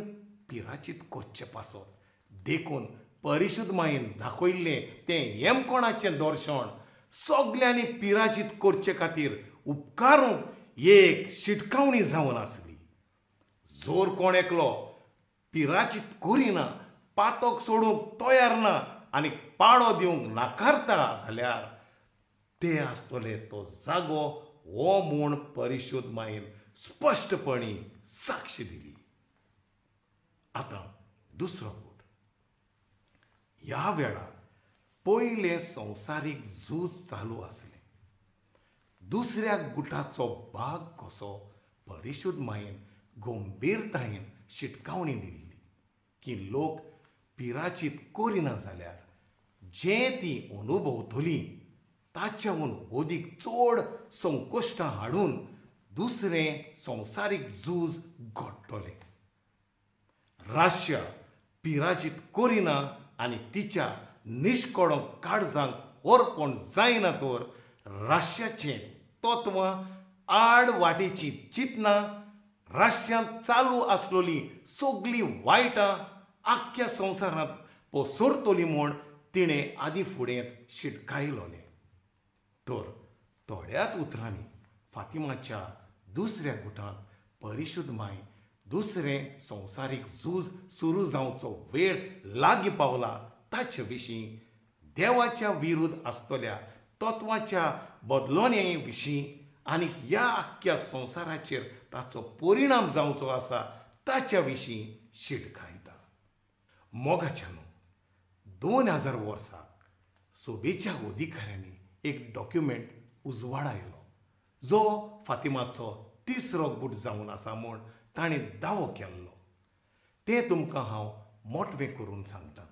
पिराचीत करचे पासत. देखून परिशुद्ध मायेन दाखयल्लें तें हेमकोणाचें दर्शन सगल्यांनी पिराचीत करचे खातीर उपकारूंक एक शिटकावणी जावन आसली. जोर कोण एकलो पिराचीत करिना, पातक सोडूंक तयार ना आनी पाडो दिवंक नाकारता जाल्यार ते आसतले तो जागो हो म्हूण परिशुद्ध मायेन स्पश्टपणी साक्ष दिली. आतां दुसरो गूट. ह्या वेळार पयलें संवसारीक झूज चालू आसलें. दुसऱ्या गुटाचो भाग कसो परिशुद्ध मायेन गंभीरतायेन शिटकावणी दिल्ली की लोक पिराचीत करिना जाल्यार जें ती अनुभवतली ताच्याहून अदीक चड संकश्टां हाडून दुसरें संवसारीक झूज घडटलें. राश्या पिराचीत करिना आनी तिच्या निश्कडो काळजांक अर्पण जायना तर राश्याचें तत्वां आड वाटेची चिंतनां राश्यांत चालू आसलोली सगळीं वायटां आख्ख्या संवसारांत पसरतली म्हूण तिणें आदीं फुडें शिटकायलोलें. तर थोड्याच उतरांनी फातिमाच्या दुसऱ्या गुटांत परिशुद्ध माय दुसरें संवसारीक झूज सुरू जावचो वेळ लागीं पावला ताचे विशीं, देवाच्या विरुद्ध आसतल्या तत्वाच्या बदलोणे विशीं आनी ह्या आख्ख्या संवसाराचेर ताचो परिणाम जावचो आसा ताच्या विशीं शिटकायता. मोगाच्यानो, 2000 वर्सां सोबेच्या अधिकाऱ्यांनी एक डॉक्युमेंट उजवाडायलो जो फातिमाचो तिसरो गूट जावन आसा म्हूण ताणें दावो केल्लो. तें तुमकां हांव मोटवें करून सांगता.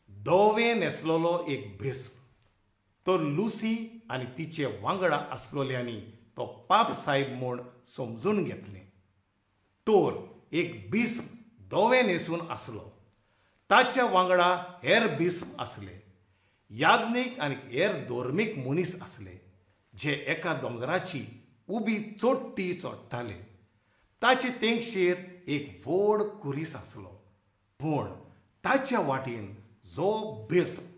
दोवे न्हेसलेलो एक भेस तो लुसी आनी तिचे वांगडा आसलोल्यांनी तो पाप साहेब म्हूण समजून घेतलें. तर एक बिस्प दोवे न्हेसून आसलो, ताच्या वांगडा हेर बिस्प आसले, याज्ञीक आनी हेर धर्मीक मनीस आसले जे एका दोंगराची उबी चोडटी चडटाले. ताचे तेंगशेर एक व्हड कुरीस आसलो, पूण ताच्या वाटेन जो बिस्प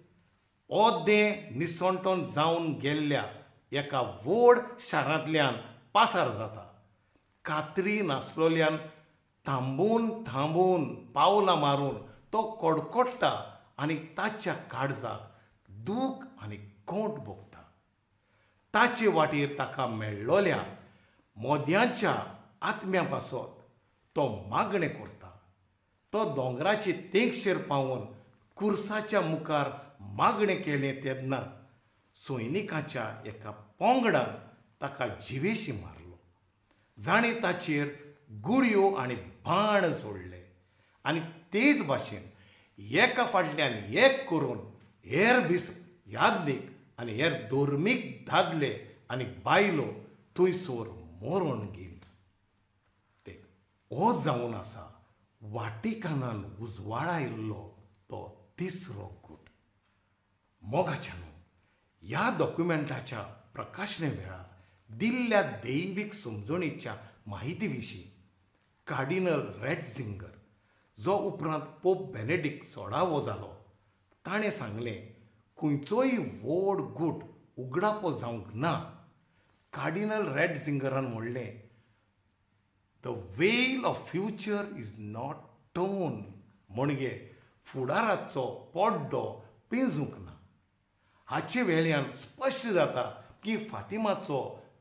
ओद्दें निसणटोन जावन गेल्ल्या एका व्हड शारांतल्यान पासार जाता, कात्री नासलोल्यान थांबून थांबून पावलां मारून तो कडकडटा आनी ताच्या काळजाक दूख आनी कोंट भोगता. ताचे वाटेर ताका मेळ्ळोल्या मोद्यांच्या आत्म्या पासत तो मागणें करता. तो दोंगराचे तेंगशेर पावून कुर्साच्या मुखार मागणें केलें तेन्ना सैनिकाच्या एका पोंगडान ताका जिवेशी मारलो, जाणें ताचेर गुळयो आनी बाण सोडले आनी तेच भाशेन एका फाटल्यान एक करून हेर बिस्प याज्ञीक आनी हेर धर्मीक दादले आनी बायलो थंयसर मरून गेली. ते हो जावन आसा वाटिकानान उजवाडायल्लो तो तिसरो गूट. मोगाच्यानो, ह्या डॉक्युमेंटाच्या प्रकाशने वेळार दिल्ल्या दैवीक समजणीच्या माहिती विशीं कार्डिनल रेटझिंगर, जो उपरांत पोप बेनेडिक्ट सोळावो जालो, ताणें सांगलें खंयचोय व्हड गूट उगडापो जावंक ना. कार्डिनल रेटझिंगरान म्हणलें, the veil of future is not torn, म्हणजे फुडाराचो पड्डो पिंजूंक ना. हाचे वेल्यान स्पश्ट जाता की फातिमाचो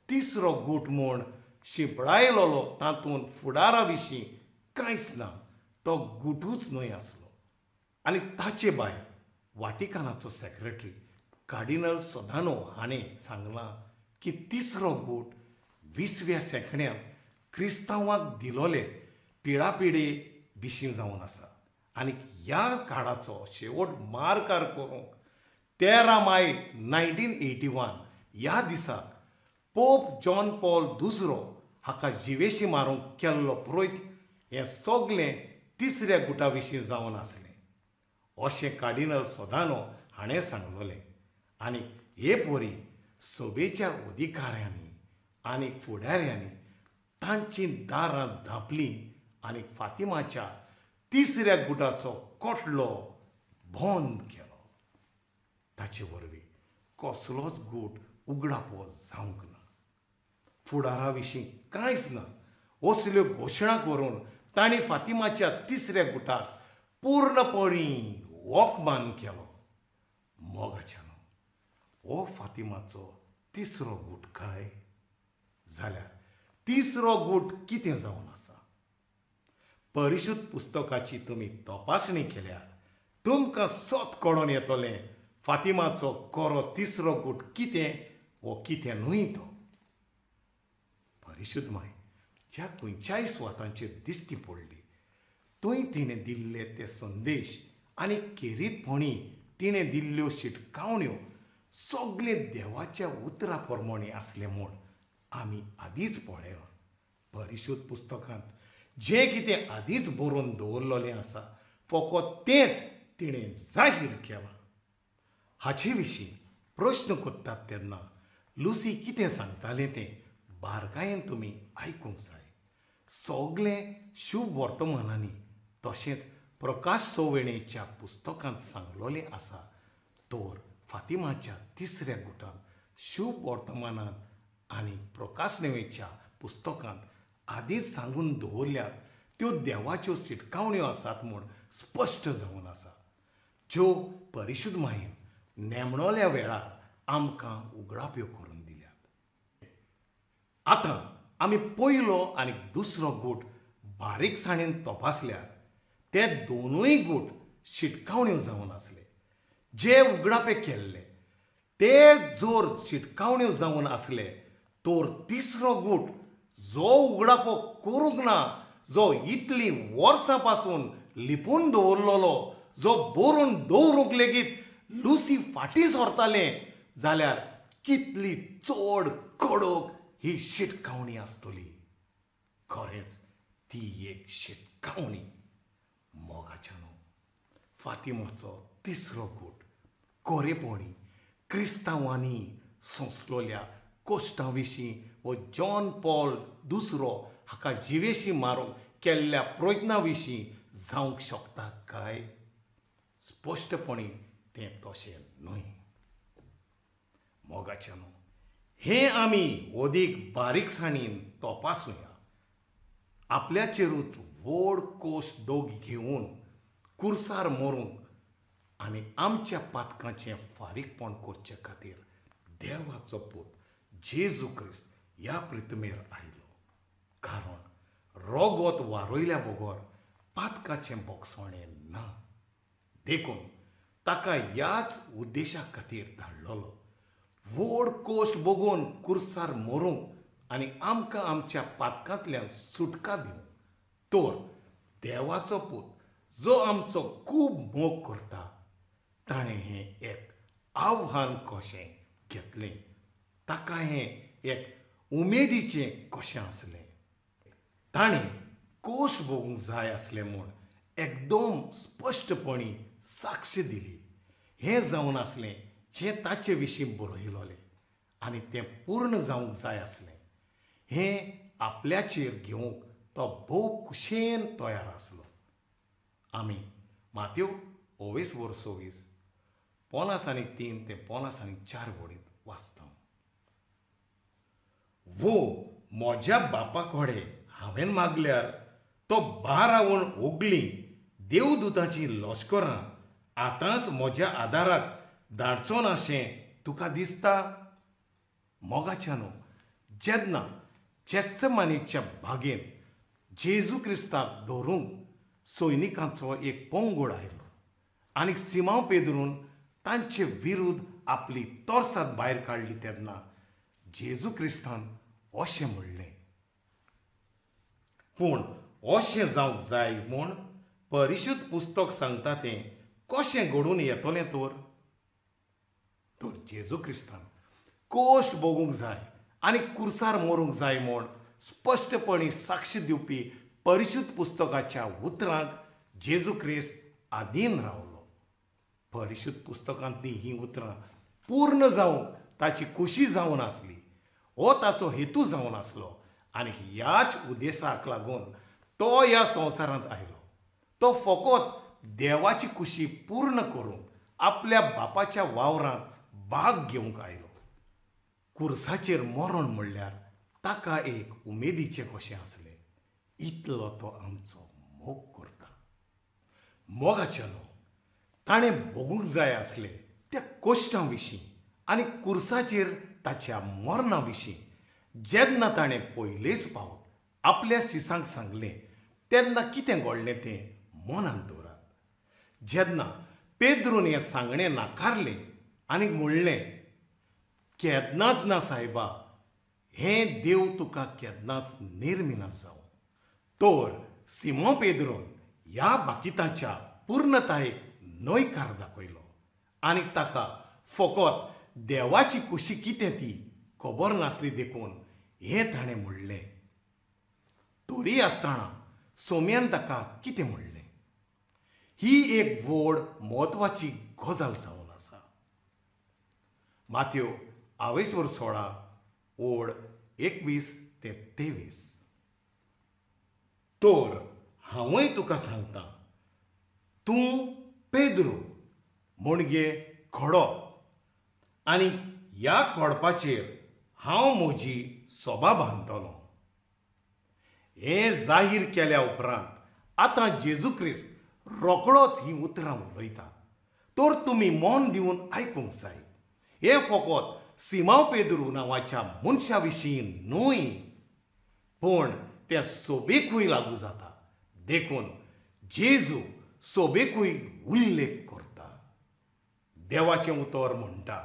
तिसरो गूट म्हूण शिंपडायलोलो तातूंत फुडारा विशीं कांयच ना, तो गुटूच न्हय आसलो. आनी ताचे भायर वाटिकानाचो सेक्रेटरी कार्डिनल सोदानो हाणें सांगलां की तिसरो गूट 20व्या शेंकड्यांत क्रिस्तांवाक दिलोले पिळापिळे विशीं जावन आसा आनी ह्या काळाचो शेवट मारकार करूंक 13 माय 1981 ह्या दिसाक पोप जॉन पॉल दुसरो हाका जिवेशी मारूंक केल्लो प्रयत्न हें सगलें तिसऱ्या गुटा विशीं जावन आसलें अशें कार्डिनल सोदानो हाणें सांगलोलें. आनी हे परी सभेच्या अधिकाऱ्यांनी आनी फुडाऱ्यांनी तांचीं दारां धांपलीं आनी फातिमाच्या तिसऱ्या गुटाचो कोटलो बंद केलो. ताचे वरवीं कसलोच गूट उगडापो जावंक ना, फुडारा विशीं कांयच ना असल्यो घोशणा करून तांणी फातिमाच्या तिसऱ्या गुटाक पूर्णपणी वखमान केलो. मोगाच्यानो, हो फातिमाचो तिसरो गूट काय जाल्यार तिसरो गूट कितें जावन आसा? परिशुद्ध पुस्तकाची तुमी तपासणी केल्यार तुमकां सत कळोन येतलें फातिमाचो कोरो तिसरो गूट कितें वो कितें न्हय तो. परिशुद्ध माय ज्या खंयच्याय सुवातांचेर दिश्टी पडली थंय तिणें दिल्ले ते संदेश आनी खेरीतपणी तिणें दिल्ल्यो शिटकावण्यो सगळे देवाच्या उतरा प्रमाणें आसलें म्हूण आमी आदींच पळयलां. परिशुद्ध पुस्तकांत जें कितें आदींच बरोवन दवरलेलें आसा फकत तेंच तिणें जाहीर केलां. हाचे विशीं प्रश्न करतात तेन्ना लुसी कितें सांगतालें तें बारकायेन तुमी आयकूंक जाय. सगळें शुभ वर्तमानांनी तशेंच प्रकाश सोवेणेच्या पुस्तकांत सांगलोलें आसा. तर फातिमाच्या तिसऱ्या गुटांत शुभ वर्तमानांत आनी प्रकाशनेवेच्या पुस्तकांत आदींच सांगून दवरल्यात त्यो देवाच्यो शिटकावण्यो आसात म्हूण स्पश्ट जावन आसा, ज्यो परिशुद्ध मायेन नेमणोल्या वेळार आमकां उगडाप्यो करून दिल्यात. आतां आमी पयलो आनी दुसरो गूट बारीकसाणेन तपासल्यार ते दोनूय गूट शिटकावण्यो जावन आसले. जे उगडापे केल्ले ते जर शिटकावण्यो जावन आसले तर तिसरो गूट जो उगडापो करूंक ना, जो इतलीं वर्सां पासून लिपून दवरलोलो, जो बरोवन दवरूंक लेगीत लुसी फाटीं सरतालें जाल्यार कितली चड कडक ही शिटकावणी आसतली. खरेंच ती एक शिटकावणी. मोगाच्यानो, फातिमाचो तिसरो गूट कोरेपणी क्रिस्तांवांनी सोंसलोल्या कश्टां विशीं वो जॉन पॉल दुसरो हाका जिवेशी मारूंक केल्ल्या प्रयत्ना विशीं जावंक शकता काय? स्पश्टपणी तें तशें न्हय. मोगाच्यानो, हें आमी अदीक बारीकसाणीन तपासुया. आपल्याचेरूच व्हड कोश दोग घेवन कुर्सार मरूंक आनी आमच्या पातकांचें फारीकपण करचे खातीर देवाचो पूत जेजू क्रिस्त ह्या पृथ्वीर आयलो. कारण रोगोत वारयल्या बगर पातकाचें बोगसणें ना. देखून ताका ह्याच उद्देशा खातीर धाडलेलो, व्हड कोश्ट बगोवन कुर्सार मरूंक आनी आमकां आमच्या पातकांतल्यान सुटका दिवंक. तर देवाचो पूत जो आमचो खूब मोग करता ताणें हें एक आव्हान कशें घेतलें. ताका हें एक उमेदीचें कशें आसलें. ताणें कोश भोगूंक जाय आसलें म्हूण एकदम स्पश्टपणी साक्ष दिली. हें जावन आसलें जें ताचे विशीं बरयलोलें आनी तें पूर्ण जावंक जाय आसलें. हें आपल्याचेर घेवंक तो भोव खुशेन तयार आसलो. आमी मात्यो 24:24 2:55 ते 3:55 वळींत वाचता. वो म्हज्या बापा कडेन हांवें मागल्यार तो 12 ओगली देवदूतांची लश्करां आतांच म्हज्या आदाराक धाडचो नाशें तुका दिसता? मोगाच्यानो, जेन्ना जेत्समानीच्या बागेंत जेजू क्रिस्ताक धरूंक सैनिकांचो एक पंगड आयलो आनी सिमांव पेदरून तांचे विरुद्ध आपली तोरसाद भायर काडली तेन्ना जेजू क्रिस्तान अशें म्हणलें, पूण अशें जावंक जाय म्हूण परिशुद्ध पुस्तक सांगता तें कशें घडून येतलें? तर तर जेजू क्रिस्तान कोश्ट भोगूंक जाय आनी कुर्सार मरूंक जाय म्हूण स्पश्टपणी साक्ष दिवपी परिशुद्ध पुस्तकाच्या उतरांक जेजू क्रिस्त आदीन रावलो. परिशुद्ध पुस्तकांतलीं हीं उतरां पूर्ण जावंक ताची खुशी जावन आसली. हो ताचो हेतू जावन आसलो आनी ह्याच उद्देशाक लागून तो ह्या संवसारांत आयलो. तो फकत देवाची खुशी पूर्ण करूंक आपल्या बापाच्या वावरांत भाग घेवंक आयलो. कुर्साचेर मरण म्हणल्यार ताका एक उमेदीचें कशें आसलें. इतलो तो आमचो मोग करता. मोगाच्यानो, ताणें भोगूंक जाय आसलें त्या कोश्टां विशीं आनी कुर्साचेर ताच्या मरणा विशीं जेन्ना ताणें पयलेच फावट आपल्या शिसांक सांगलें तेन्ना कितें घडलें तें मनांत दवरात. जेन्ना पेद्रून हें सांगणें नाकारलें आनी म्हणलें, केन्नाच ना सायबा, हें देव तुका केन्नाच निर्मिना जावं. तर सिमो पेद्रून ह्या बाकितांच्या पूर्णतायेक न्हयकार दाखयलो आनी ताका फकत देवाची खुशी कितें ती खबर नासली देखून हें ताणें म्हणलें. तरी आसतना सोम्यान ताका कितें म्हणलें ही एक व्हड म्हत्वाची गजाल जावन आसा. मात्यो 16 ओळ 21 ते 23. तर हांवूय तुका सांगता, तूं पेद्रू म्हणजे खडो आनी ह्या खडपाचेर हांव म्हजी सोबा बांदतलो. हें जाहीर केल्या उपरांत आतां जेजू क्रिस्त रोखडोच हीं उतरां उलयता. तर तुमी मन दिवन आयकूंक जाय. हें फकत सिमांव पेद्रू नांवाच्या मनशा विशीं न्हय, पूण तें सोबेकूय लागू जाता. देखून जेजू सोबेकूय उल्लेख करता. देवाचें उतर म्हणटा,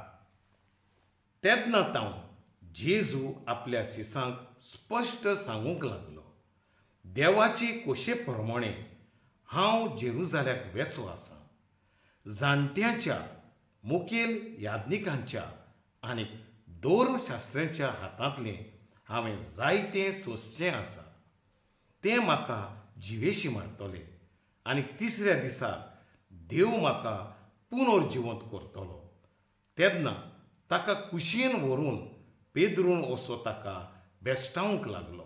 तेन्ना तावन जेजू आपल्या शिसांक स्पश्ट सांगूंक लागलो, देवाचे कोशे प्रमाणे हांव जेरुजाल्याक वेचो आसा. जाणट्यांच्या, मुखेल याज्ञिकांच्या आनी धर्मशास्त्र्यांच्या हातांतलें हांवें जायतें सोंसचें आसा. तें म्हाका जिवेशी मारतले आनी तिसऱ्या दिसा देव म्हाका पुनर्जिवंत करतलो. तेन्ना ताका कुशीन व्हरून पेद्रून असो ताका बेश्टावंक लागलो,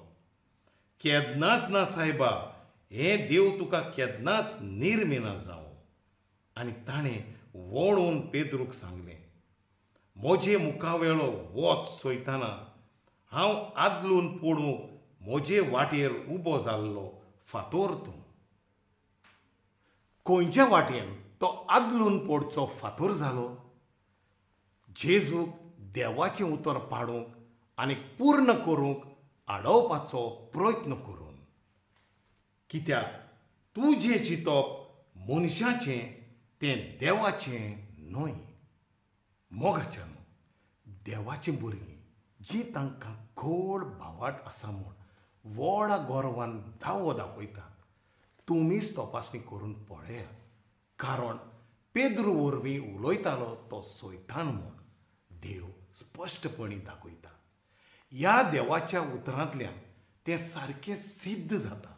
केन्नाच ना सायबा, हें देव तुका केन्नाच निर्मिना जावं. आनी ताणें वळून पेद्रूक सांगलें, म्हजे मुखावेलो वत सोयतना हांव आदलून पडूंक म्हजे वाटेर उबो जाल्लो फातोर तूं. खंयच्या वाटेन तो आदलून पडचो फातोर जालो? जेजूक देवाचें उतर पाडूंक आनी पूर्ण करूंक आडोवपाचो प्रयत्न करून. कित्याक तुजें चिंतप मनशाचें तें देवाचें न्हय. मोगाच्यान देवाचीं भुरगीं जीं तांकां खोड भावाट आसा म्हूण व्हडा गोरवान दावो दाखयतात, तुमीच तपासणी करून पळयात, कारण पेद्रू वरवीं उलयतालो तो सैतान म्हूण देव स्पश्टपणी दाखयता. ह्या देवाच्या उतरांतल्यान तें सारकें सिद्ध जाता.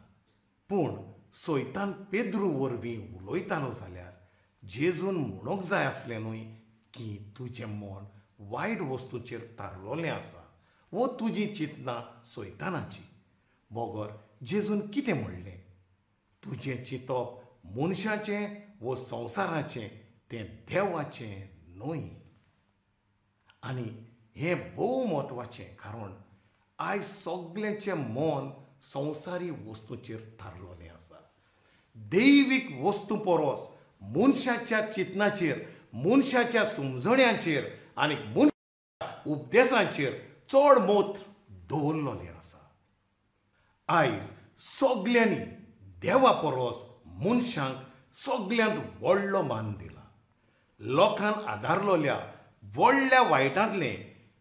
पूण सैतान पेद्रू वरवीं उलयतालो जाल्यार जेजून म्हणूंक जाय आसलें न्हय की तुजें मन वायट वस्तूचेर तारलोलें आसा वो तुजी चिंतनां सैतानाची. बगर जेजून कितें म्हणलें? तुजें चिंतप मनशाचें वो संवसाराचें तें देवाचें न्हय. आनी हें भोव म्हत्वाचें, कारण आयज सगल्यांचें मन संवसारी वस्तूचेर थारलोलें आसा. दैवीक वस्तू परस मनशाच्या चिंतनाचेर, मनशाच्या समजण्याचेर आनी मनशाच्या उपदेसांचेर चड मोत दवरलोलें आसा. आयज सगल्यांनी देवा परस मनशांक सगल्यांत व्हडलो मान दिला. लोकान आदारलोल्या व्हडल्या वायटांतलें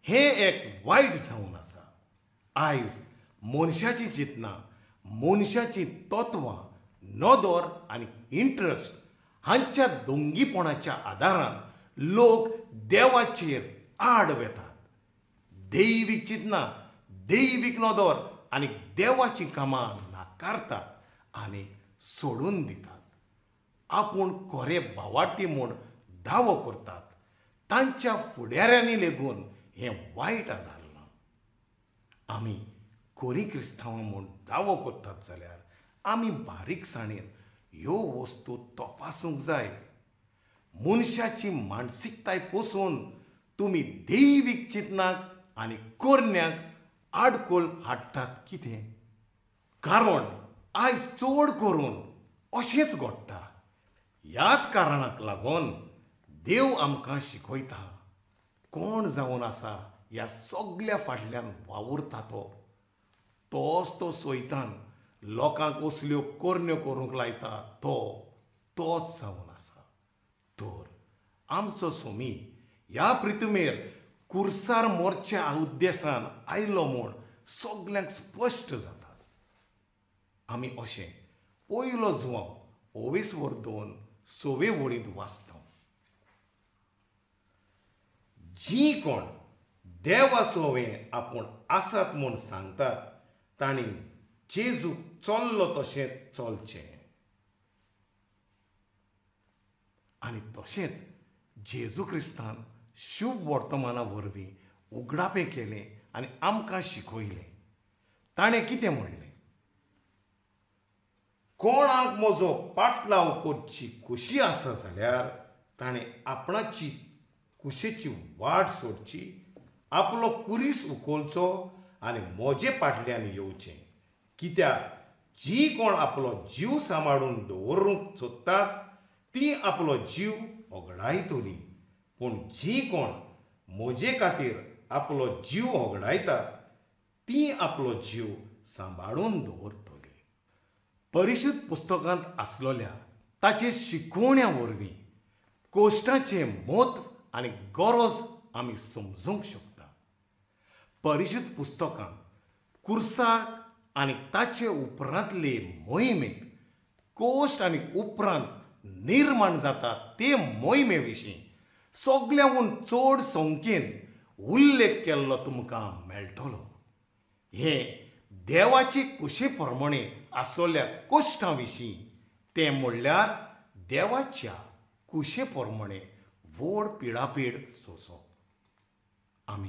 हें एक वायट जावन आसा. आयज मनशाचीं चिंतनां, मनशाचीं तत्वां, नदर आनी इंट्रस्ट हांच्या दोंगीपणाच्या आदारान लोक देवाचेर आड वेतात. दैवीक चिंतनां, दैवीक नदर आनी देवाचीं कामां नाकारतात आनी सोडून दितात. आपूण खरे भावार्थी म्हूण दावो करतात तांच्या फुडाऱ्यांनी लेगून हें वायट आदारलां. आमी खरी क्रिस्तांवां म्हूण दावो करतात जाल्यार आमी बारीकसाणेन ह्यो वस्तू तपासूंक जाय. मनशाची मानसिकताय पोसून तुमी दैवीक चिंतनाक आनी करण्याक आडखळ हाडटात कितें? कारण आयज चड करून अशेंच घडटा. ह्याच कारणाक लागून देव आमकां शिकयता कोण जावन आसा ह्या सगल्या फाटल्यान वावुरता तो तोच तो सैतान लोकांक असल्यो करण्यो करूंक लायता तो तोच जावन आसा. तर आमचो स्वामी ह्या पृथ्वीर कुर्सार मोरच्या उद्देशान आयलो म्हूण सगल्यांक स्पश्ट जाता. आमी अशें पयलो जुवांव ओवेसवर 2 सवे वळींत वाचता. जीं कोण देवा सोवे आपूण आसात म्हूण सांगतात तांणी जेजू चल्लो तशें चलचें. आनी तशेंच जेजू क्रिस्तान शुभ वर्तमाना वरवीं उगडापें केलें आनी आमकां शिकयलें. ताणें कितें म्हणलें? कोणाक म्हजो पाटलाव करची खुशी आसा जाल्यार ताणें आपणाची कुशेची वाट सोडची, आपलो कुरीस उखलचो आनी म्हजे फाटल्यान येवचें. कित्याक जी कोण आपलो जीव सांबाळून दवरूंक सोदतात ती आपलो जीव होगडायतली, पूण जी कोण म्हजे खातीर आपलो जीव होगडायतात ती आपलो जीव सांबाळून दवरतली. परिशुद्ध पुस्तकांत आसलोल्या ताचे शिकवण्या वरवीं कोश्टाचें म्हत्व आनी गरज आमी समजूंक शकता. परिशुद्ध पुस्तकांत कुर्साक आनी ताचे उपरांतले मोहिमेक कोश्ट आनी उपरांत निर्माण जाता ते मोहिमे विशीं सगल्यांहून चड संख्येन उल्लेख केल्लो तुमकां मेळटलो. हें देवाचे कुशे प्रमाणे आसलेल्या कोश्टां विशीं, तें म्हणल्यार देवाच्या कुशे प्रमाणे व्हड पिडापीड सोंसप. आमी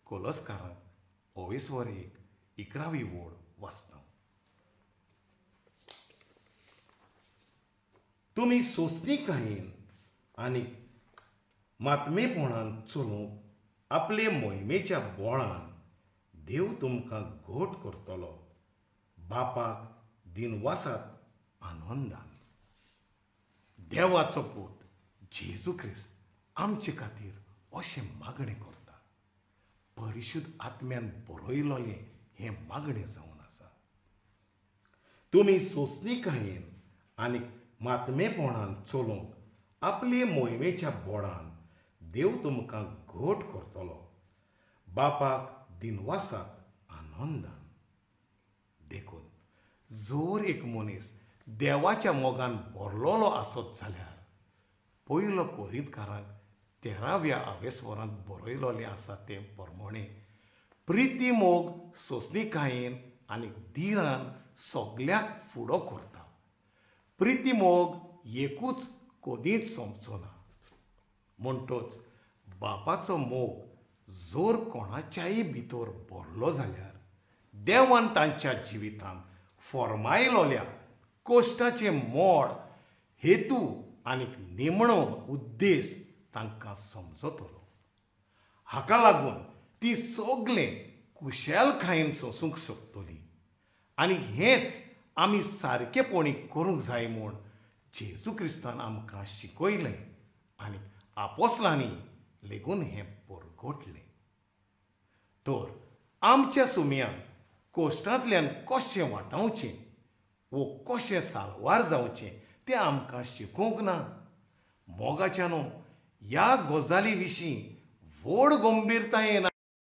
कोलसकारांक ओवेसवर 1 11वी वोड वाचता. तुमी सोंसणीकायेन आनी मातमेपणान चलूंक आपले मोहिमेच्या बोळान देव तुमकां घट करतलो. बापाक दिनवासात आनंदान. देवाचो पूत जेजू क्रिस्त आमचे खातीर अशें मागणें करता. परिशुद्ध आत्म्यान बरयलोलें हें मागणें जावन आसा. तुमी सोंसणीकायेन आनी मातमेपणान चलोवंक आपले मोहिमेच्या बोडान देव तुमकां घट करतलो. बापाक दिनवासात आनंदान. देखून जर एक मनीस देवाच्या मोगान भरलोलो आसत जाल्यार पयलो कोरिंतकारांक 13व्या आवेस्वरांत बरयलोलें आसा तें प्रमाणें प्रिती मोग सोंसणीकायेन आनी धिरान सगल्याक फुडो करता. प्रिती मोग एकूच कदींच सोंपचो ना. म्हणटच बापाचो मोग जर कोणाच्याय भितर भरलो जाल्यार देवान तांच्या जिवितांत फॉर्मायलोल्या कश्टाचें मोड हेतू आनी निमणो उद्देश तांकां समजतलो. हाका लागून ती सगळें कुशेलकायेन सोंसूंक शकतली आनी हेंच आमी सारकेपणी करूंक जाय म्हूण जेजू क्रिस्तान आमकां शिकयलें आनी आपोसलांनी लेगून हें परगटलें. तर आमच्या सुमयान कोश्टांतल्यान कशें वाटावचें वो कशें साल्वार जावचें तें आमकां शिकोवंक ना. मोगाच्यानो ह्या गजाली विशीं व्हड गंभीरतायेन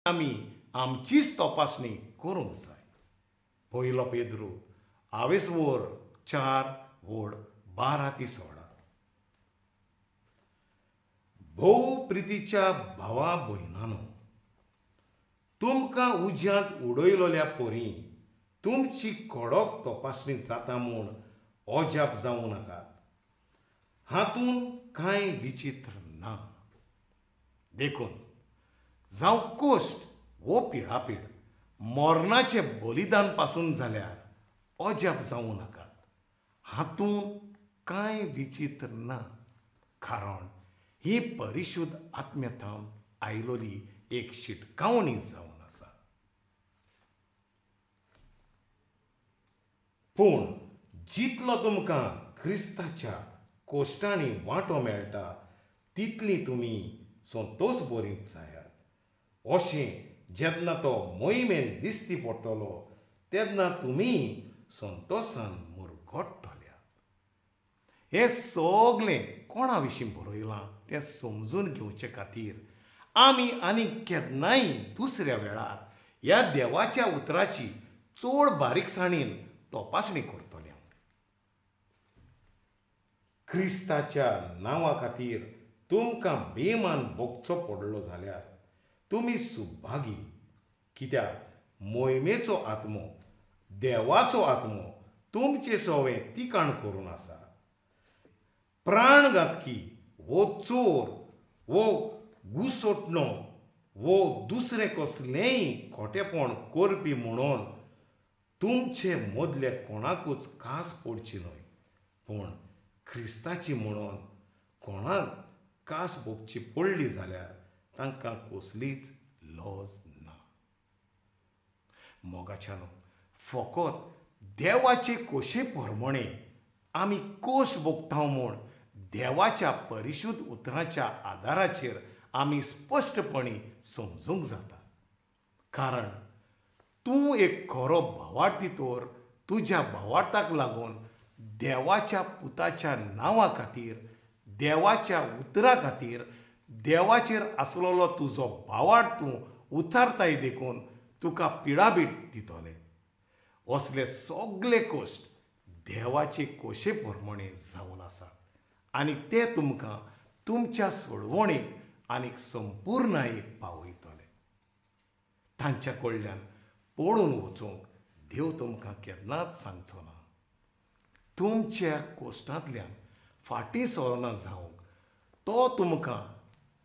आमी आमचीच तपासणी करूंक जाय. पयलो पेद्रू आवेसवर 4:12-16. भोव प्रितीच्या भावा भयणानो, तुमकां उज्यांत उडयलोल्या परी तुमची कडक तपासणी जाता म्हूण अजाप जावं नाकात. हातूंत कांय विचित्र ना. देखून जावं कश्ट वो पिडापीड मरणाचें बलिदान पासून जाल्यार अजाप जावं नाकात. हातूंत कांय विचित्र ना, कारण ही परिशुद्ध आत्म्या आयलोली एक शिटकावणी जावन आसा. पूण जितलो तुमकां क्रिस्ताच्या कोश्टांनी वांटो मेळटा तितली तुमी संतोष बरीत जायात. अशें जेन्ना तो मोहिमेन दिश्टी पडटलो तेन्ना तुमी संतोशान मुरगट्टल्यात. हें सगळें कोणा विशीं बरयलां तें समजून घेवचे खातीर आमी आनी केन्नाय दुसऱ्या वेळार ह्या देवाच्या उतराची चड बारीकसाणीन तपासणी करतले. क्रिस्ताच्या नांवा खातीर तुमकां बेमान भोगचो पडलो जाल्यार तुमी सुभागी, कित्याक मोहिमेचो आत्मो देवाचो आत्मो तुमचे सवें तिकाण करून आसा. प्राणघातकी वो चोर वो घुसोटणो वो दुसरें कसलेंय खोटेपण करपी म्हणून तुमचे मदले कोणाकूच कास पडची न्हय, पूण क्रिस्ताची म्हणून कोणाक कास भोगची पडली जाल्यार तांकां कसलीच लज ना. मोगाच्यानो, फकत देवाचे कोशे प्रमाणे आमी कोश भोगता म्हूण देवाच्या परिशुद्ध उतराच्या आदाराचेर आमी स्पश्टपणी समजूंक जाता. कारण तूं एक खरो भावार्थी तर तुज्या भावार्थाक लागून देवाच्या पुताच्या नांवा खातीर, देवाच्या उतरा खातीर, देवाचेर आसलेलो तुजो भावार्थ तूं उचारताय देखून तुका पिडाबीट दितले. असले सगळे कश्ट देवाचे कोशे प्रमाणे जावन आसात आनी ते तुमकां तुमच्या सोडवणेक आनी संपुर्णायेक पावयतले. तांच्या कडल्यान पळून वचूंक देव तुमकां केन्नाच सांगचो ना. तुमच्या कोश्टांतल्यान फाटीं सरना जावंक तो तुमकां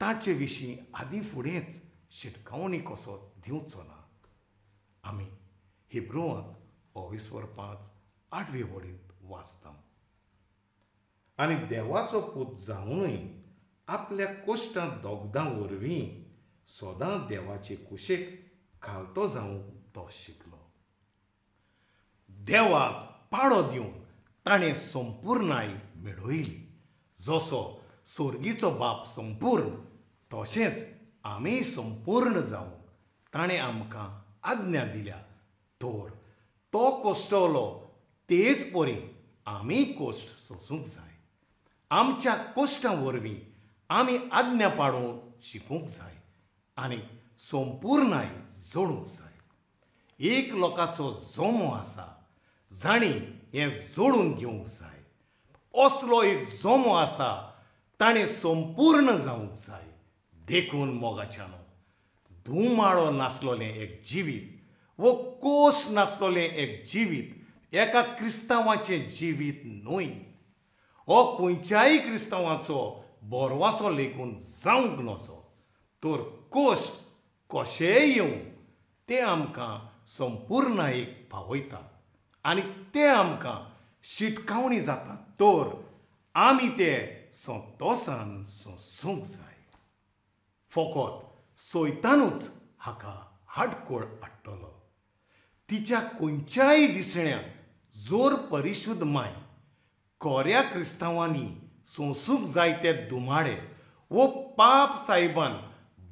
ताचे विशीं आदीं फुडेंच शिटकावणी कसो दिवचो ना. आमी हिब्रुवांक 5:8 वडींत वाचता. आनी देवाचो पूत जावनूय आपल्या कोश्टांत दोगदां वरवीं सदां देवाचे कुशेक खालतो जावंक तो शिकलो. देवाक पाडो दिवन ताणें संपुर्णाय मेळयली. जसो सोर्गीचो बाप संपूर्ण तशेंच आमी संपूर्ण जावंक ताणें आमकां आज्ञा दिल्या। तर तो कोश्टवलो तेच परी आमी कोश्ट सोसूंक जाय। आमच्या कोश्टां वरवीं आमी आज्ञा पाडून शिकूंक जाय आनी संपूर्णाय जोडूंक जाय। एक लोकाचो जोमो आसा जाणी हें जोडून घेवंक जाय। असलो एक जोमो आसा ताणें संपूर्ण जावंक जाय। देखून मोगाच्यानो धुमाळो नासलोलें एक जिवीत वो कोश नासलोलें एक जिवीत एका क्रिस्तांवाचें जिवीत न्हय। हो खंयच्याय क्रिस्तांवाचो बोरवासो लेगून जावंक नजो। तर कोश्ट कशेंय येवं ते आमकां संपूर्णायेक पावयतात आनी ते आमकां शिटकावणी जाता। तर आमी ते संतोसान सोंसूंक जाय। फकत सोयतानूच हाका हाडकोळ हाडटलो। तिच्या खंयच्याय दिसण्याक जोर परिशुद्ध माय कोऱ्या क्रिस्तांवांनी सोंसूंक जाय ते दुमाडे वो पाप सायबान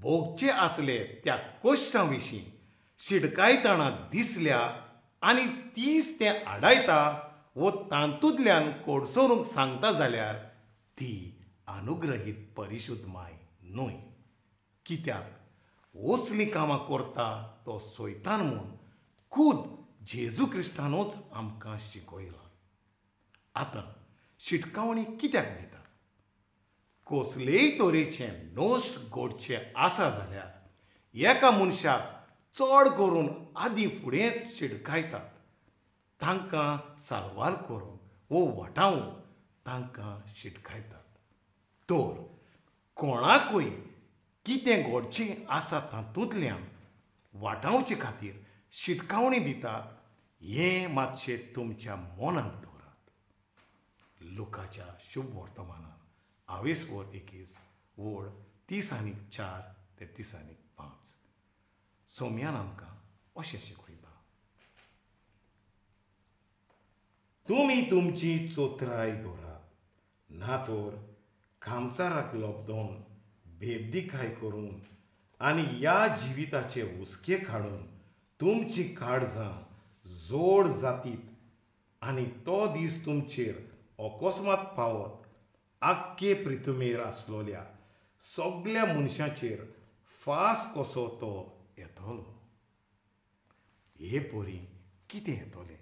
भोगचे आसले त्या कोश्टां विशीं शिडकायतना दिसल्या आनी तीच तें आडायता वो तातूंतल्यान कोडसोरूंक सांगता जाल्यार ती अनुग्रहीत परिशुद्ध माय न्हय। कित्याक असलीं कामां करता तो सोयतान म्हूण खूद जेजू क्रिस्तानूच आमकां शिकयलां। आतां शिटकावणी कित्याक दिता? कसलेय तरेचें नश्ट घडचें आसा जाल्यार एका मनशाक चड करून आदीं फुडेंच शिडकायतात। तांकां साल्वार करूंक वो वाटावंक तांकां शिटकायतात। तर कोणाकूय कितें घडचें आसा तातूंतल्यान वाटावचे खातीर शिटकावणी दितात हें मातशें तुमच्या मनांत दवरात। लुकाच्या शुभ वर्तमानान आवेसवर 21 वड 30:4 ते 30:5 सोम्यान आमकां अशें शिकयता, तुमी तुमची चोत्राय दवरात, ना तर कामचाराक लब्दोन भेददिखाय करून आनी ह्या जिविताचे हुस्के काडून तुमची काळजां जोड जातीत आनी तो दीस तुमचेर अकस्मात पावत आख्खे प्रिथुमेर आसलोल्या सगल्या मनशाचेर फास कसो तो येतलो। हे परी कितें येतलें?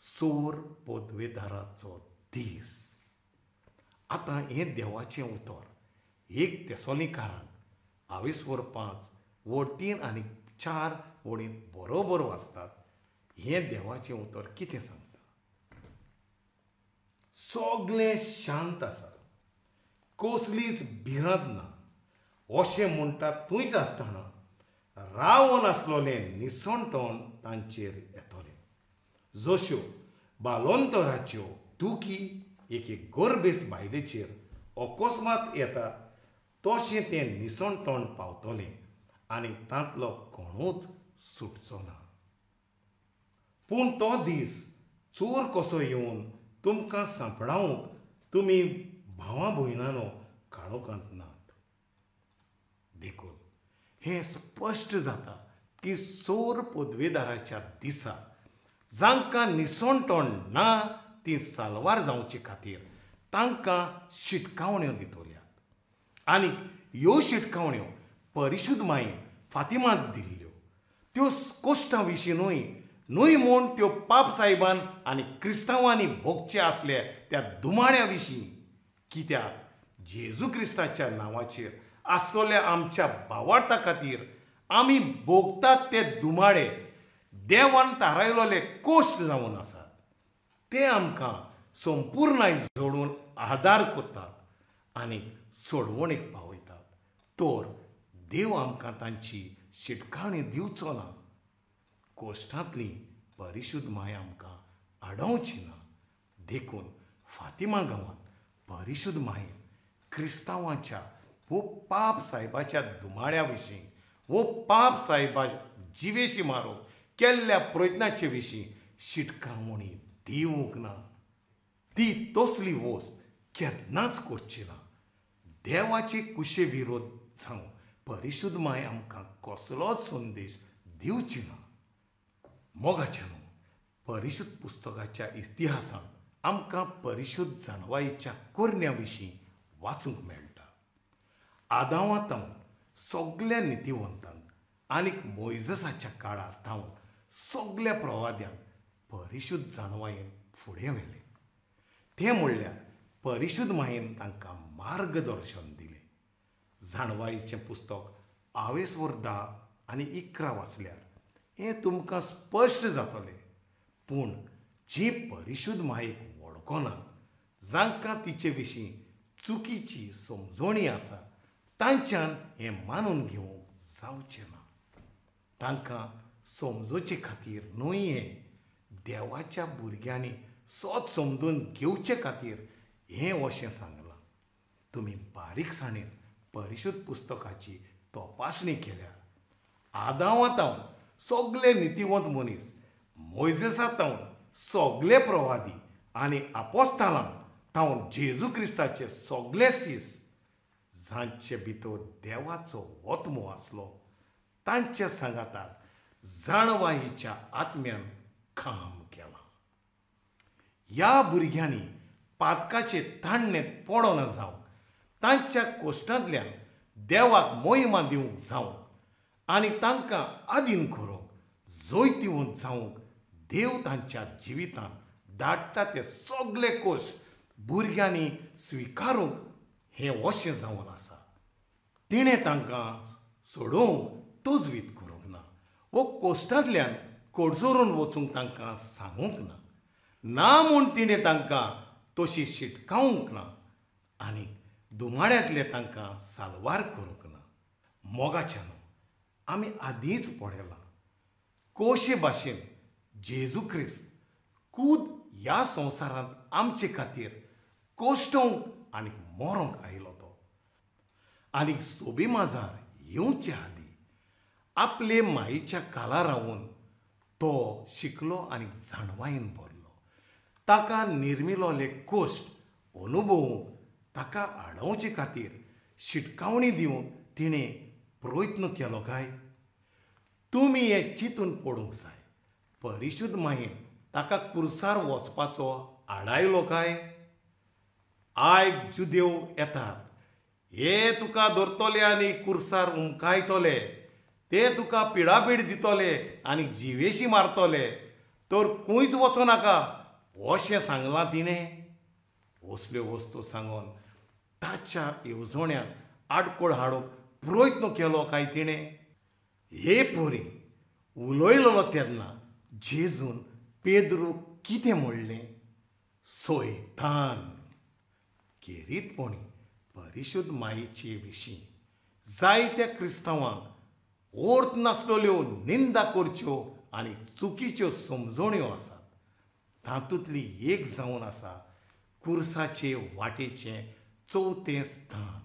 सोर पदवेदाराचो दीस। आतां हें देवाचें उतर 1 तेसोलिकारांक आवेसवर 5 वड 3 आनी 4 वडींत बरोबर वाचतात। हें देवाचें उतर कितें सांगता? सगळें शांत आसा, कसलीच भिरांत ना अशें म्हणटा थंयच आसतना रावन आसलोलें निसणटण तांचेर येतलें। जश्यो बालोंतराच्यो दुखी एके गर्भेस बायलेचेर अकस्मात येता तशें तें निसणटण पावतलें आनी तांतलो कोणूच सुटचो ना। पूण तो दीस चोर कसो येवन तुमकां सांपडावंक तुमी भावा भयणानो काळोखांत नात। देखून हें स्पश्ट जाता की सोर पदवेदाराच्या दिसा जांकां निसणटण ना ती साल्वार जावचे खातीर तांकां शिटकावण्यो दितल्यात आनी ह्यो शिटकावण्यो परिशुद्ध मायेन फातिमाक दिल्ल्यो। त्यो कोश्टां विशीं न्हय न्हय म्हूण त्यो पाप सायबान आनी क्रिस्तांवांनी भोगचे आसले त्या दुमाण्या विशीं, कित्याक जेजू क्रिस्ताच्या नांवाचेर आसलेल्या आमच्या भावार्था खातीर आमी भोगतात ते दुमाडे देवान थारायलोले कोश्ट जावन आसात। ते आमकां संपूर्णाय जोडून आदार करतात आनी सोडवणेक पावयतात। तर देव आमकां तांची शिटकावणी दिवचो ना। कोश्टांतली परिशुद्ध माय आमकां आडोवची ना। देखून फातिमा गांवांत परिशुद्ध मायेन क्रिस्तांवाच्या वो पाप सायबाच्या दुमाळ्या विशीं वो पाप सायबा जिवेशी मारूंक केल्ल्या प्रयत्नाचे विशीं शिटकावणी दिवंक ना। ती तसली वस्त केन्नाच करची ना. देवाचे कुशे विरोध जावं परिशुद्ध माय आमकां कसलोच संदेश दिवची ना. मोगाचे न्हू, परिशुद्ध पुस्तकाच्या इतिहासांत आमकां परिशुद्ध जाणवायेच्या करण्या विशीं वाचूंक मेळटा. आदांवा तावन सगल्या नितिवंतांक आनीक मोयजसाच्या काळार तावन सगल्या प्रवाद्यांक परिशुद्ध जाणवायेन फुडें व्हेलें. तें म्हणल्यार परिशुद्ध मायेन तांकां मार्गदर्शन दिलें. जाणवायेचें पुस्तक आवेसवर 10 आनी 11 वाचल्यार हें तुमकां स्पश्ट जातलें. पूण जी परिशुद्ध मायेक वळखनात, जांकां तिचे विशीं चुकीची समजोणी आसा, तांच्यान हें मानून घेवंक जावचें ना. तांकां समजोवचे खातीर न्हय, हें देवाच्या भुरग्यांनी सोद समजून घेवचे खातीर हें अशें सांगलां. तुमी बारीकसाणेन परिशुद्ध पुस्तकाची तपासणी केल्यार आदांवा तावन सगले नितिवंत मनीस, मोयजेसा तावन सगले प्रवादी आनी आपोस्तालां तावन जेजू क्रिस्ताचे सगले सीस जांचे भितर देवाचो आत्मो आसलो तांच्या सांगाताक जाणवायेच्या आत्म्यान काम केलां. ह्या भुरग्यांनी पातकाचे ताणणेंत पडना जावंक, तांच्या कोश्टांतल्यान देवाक मोहिमा दिवंक जावंक आनी तांकां आदीन करूंक जैतिवंत जावंक देव तांच्या जिवितांत धाडटा ते सगले कोश भुरग्यांनी स्विकारूंक हें अशें जावन आसा. तिणें तांकां सोडोवंक तजवीज करूंक ना वो कोश्टांतल्यान कडसरून वचूंक तांकां सांगूंक ना, ना म्हूण तिणें तांकां तशी शिटकावूंक ना आनी दुमाड्यांतले तांकां साल्वार करूंक ना. मोगाच्यान आमी आदींच पळयलां, कोशे भाशेन जेजू क्रिस्त कूद ह्या संवसारांत आमचे खातीर कोश्टोवंक आनी मरोंक आयलो तो. आनी सोबी माजार येवचे आदीं आपले मायेच्या काला रावून तो शिकलो आनी जाणवायेन भरलो. ताका निर्मिलोले कोश्ट अनुभवूंक, ताका आडोवचे खातीर शिटकावणी दिवंक तिणें प्रयत्न केलो काय? तुमी हें चिंतून पडूंक जाय. परिशुद्ध मायेन ताका कुर्सार वचपाचो आडायलो काय? आयक जुदेव येतात, हे तुका धरतले आनी कुर्सार उमकायतले, ते तुका पिडापीड दितले आनी जिवेशी मारतले, तर खंयच वचो नाका अशें सांगलां तिणें. असल्यो वस्तू सांगून ताच्या येवजण्याक आडकोळ हाडूंक प्रयत्न केलो काय तिणें? हे परी उलयलो तेन्ना जेजून पेद्रूक कितें म्हणलें? सोयतान. खेरीतपणी परिशुद्ध मायेचे विशीं जायत्या क्रिस्तांवांक अर्थ नासलेल्यो निंदा करच्यो आनी चुकीच्यो समजण्यो आसात. तातूंतली एक जावन आसा कुर्साचे वाटेचें चवथें स्थान,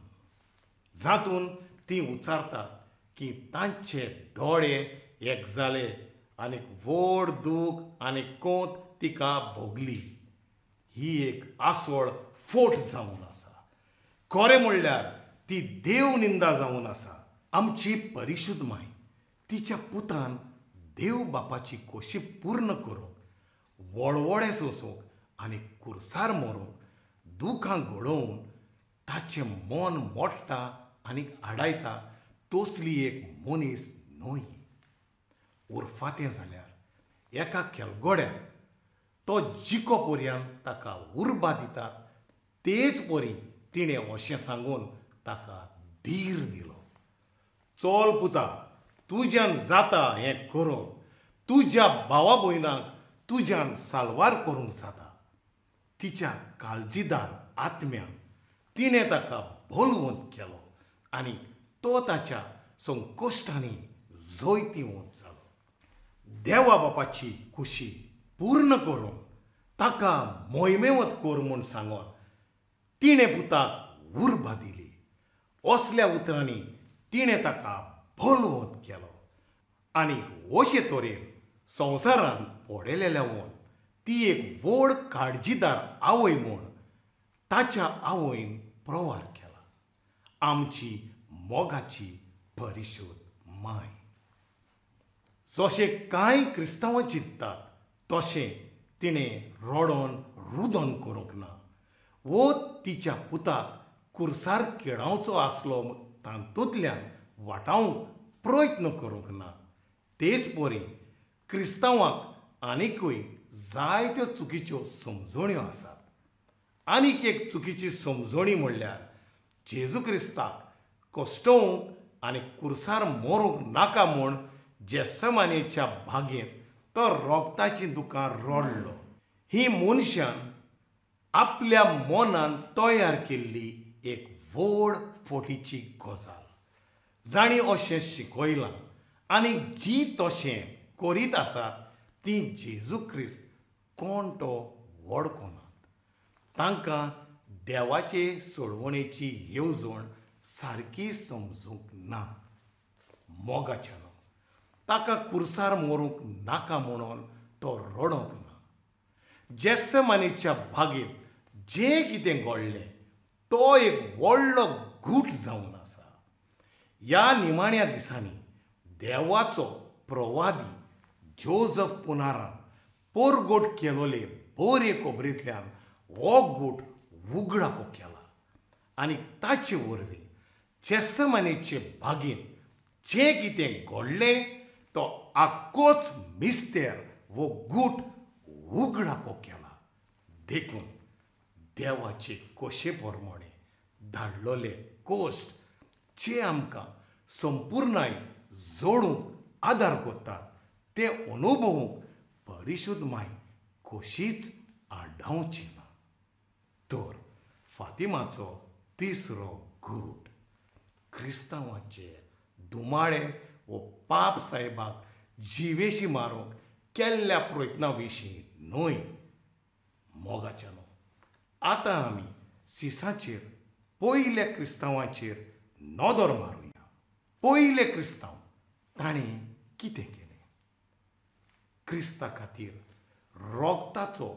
जातून तीं उच्चारतात की तांचे दोळे एक जाले आनी व्हड दूख आनी कोंत तिका भोगली. ही एक आसवळ फोट जावन आसा. खरें म्हणल्यार ती देव निंदा जावन आसा. आमची परिशुद्ध माय तिच्या पुतान देव बापाची कोशी पूर्ण करूंक, वळवळे सोंसूंक आनी कुर्सार मरूंक दुखां घडोवन ताचें मन मोडटा आनी आडायता तसली एक मनीस न्हय. उरफातें जाल्यार एका खेळगड्याक तो जिको पर्यंत ताका उर्बा दितात तेच परी तिणें अशें सांगून ताका धीर दिलो, चल पुता, तुज्यान जाता हें करूंक, तुज्या भावा भयणांक तुज्यान साल्वार करूंक जाता. तिच्या काळजीदार आत्म्यान तिणें ताका बलवंत केलो आनी तो ताच्या संकश्टांनी जैतिवंत जालो. देवा बापाची खुशी पूर्ण करून ताका मोहिमेवत कर म्हूण सांगून तिणें पुताक उर्बा दिली. असल्या उतरांनी तिणें ताका बलवंत केलो आनी अशे तरेन संवसारान पडलेल्या वन ती एक व्हड काळजीदार आवय म्हूण ताच्या आवयन प्रवार केला. आमची मोगाची परिशोध माय. जशें कांय क्रिस्तांवां चिंततात तशें तिणें रडोन रुदन करूंक ना वो तिच्या पुताक कुर्सार केळावचो आसलो तातूंतल्यान वाटावंक प्रयत्न करूंक ना. तेच परी क्रिस्तांवांक आनिकूय जायत्यो चुकीच्यो समजण्यो आसात. आनीक एक चुकीची समजणी म्हणल्यार जेजू क्रिस्ताक कश्टोवंक आनी कुर्सार मरूंक नाका म्हूण जेसमानेच्या बागेंत तो रोगताचीं दुकां रडलो. ही मनशान आपल्या मनान तयार केल्ली एक व्हड फोटीची गजाल. जांणी अशें शिकयलां आनी जी तशें करीत आसात ती जेजू क्रिस्त कोण तो वळखनात. तांकां देवाचे सोडवणेची येवजण सारकी समजूंक ना. मोगाच्यानो ताका कुर्सार मरूंक नाका म्हणून तो रडोंक ना. जेसमानीच्या बागेंत जें कितें घडलें तो एक व्हडलो गूट जावन आसा. ह्या निमाण्या दिसांनी देवाचो प्रवादी जोजफ पुनारान पोरगोट केलोले बरे खबरेंतल्यान हो गूट उगडापो केला आनी ताचे वरवीं जेसमानीचे बागेंत जें कितें घडलें तो आक्कोच मिस्तेर वो गूट उगडापो केला. देखून देवाचे कोशे प्रमाणे धाडलोले कोश्ट जे आमकां संपुर्णाय जोडूंक आदार करतात ते अनुभवूंक परिशुद्ध माय कशीच आडावची ना. तर फातिमाचो तिसरो गूट क्रिस्तांवाचे दुमाळे वो पाप साहेबाक जिवेशी मारूंक केल्ल्या प्रयत्ना विशीं न्हय. मोगाच्यानो आतां आमी सिसाचेर पयल्या क्रिस्तांवाचेर नदर मारुया. पयले क्रिस्तांव ताणें कितें केलें? क्रिस्ता खातीर रोगताचो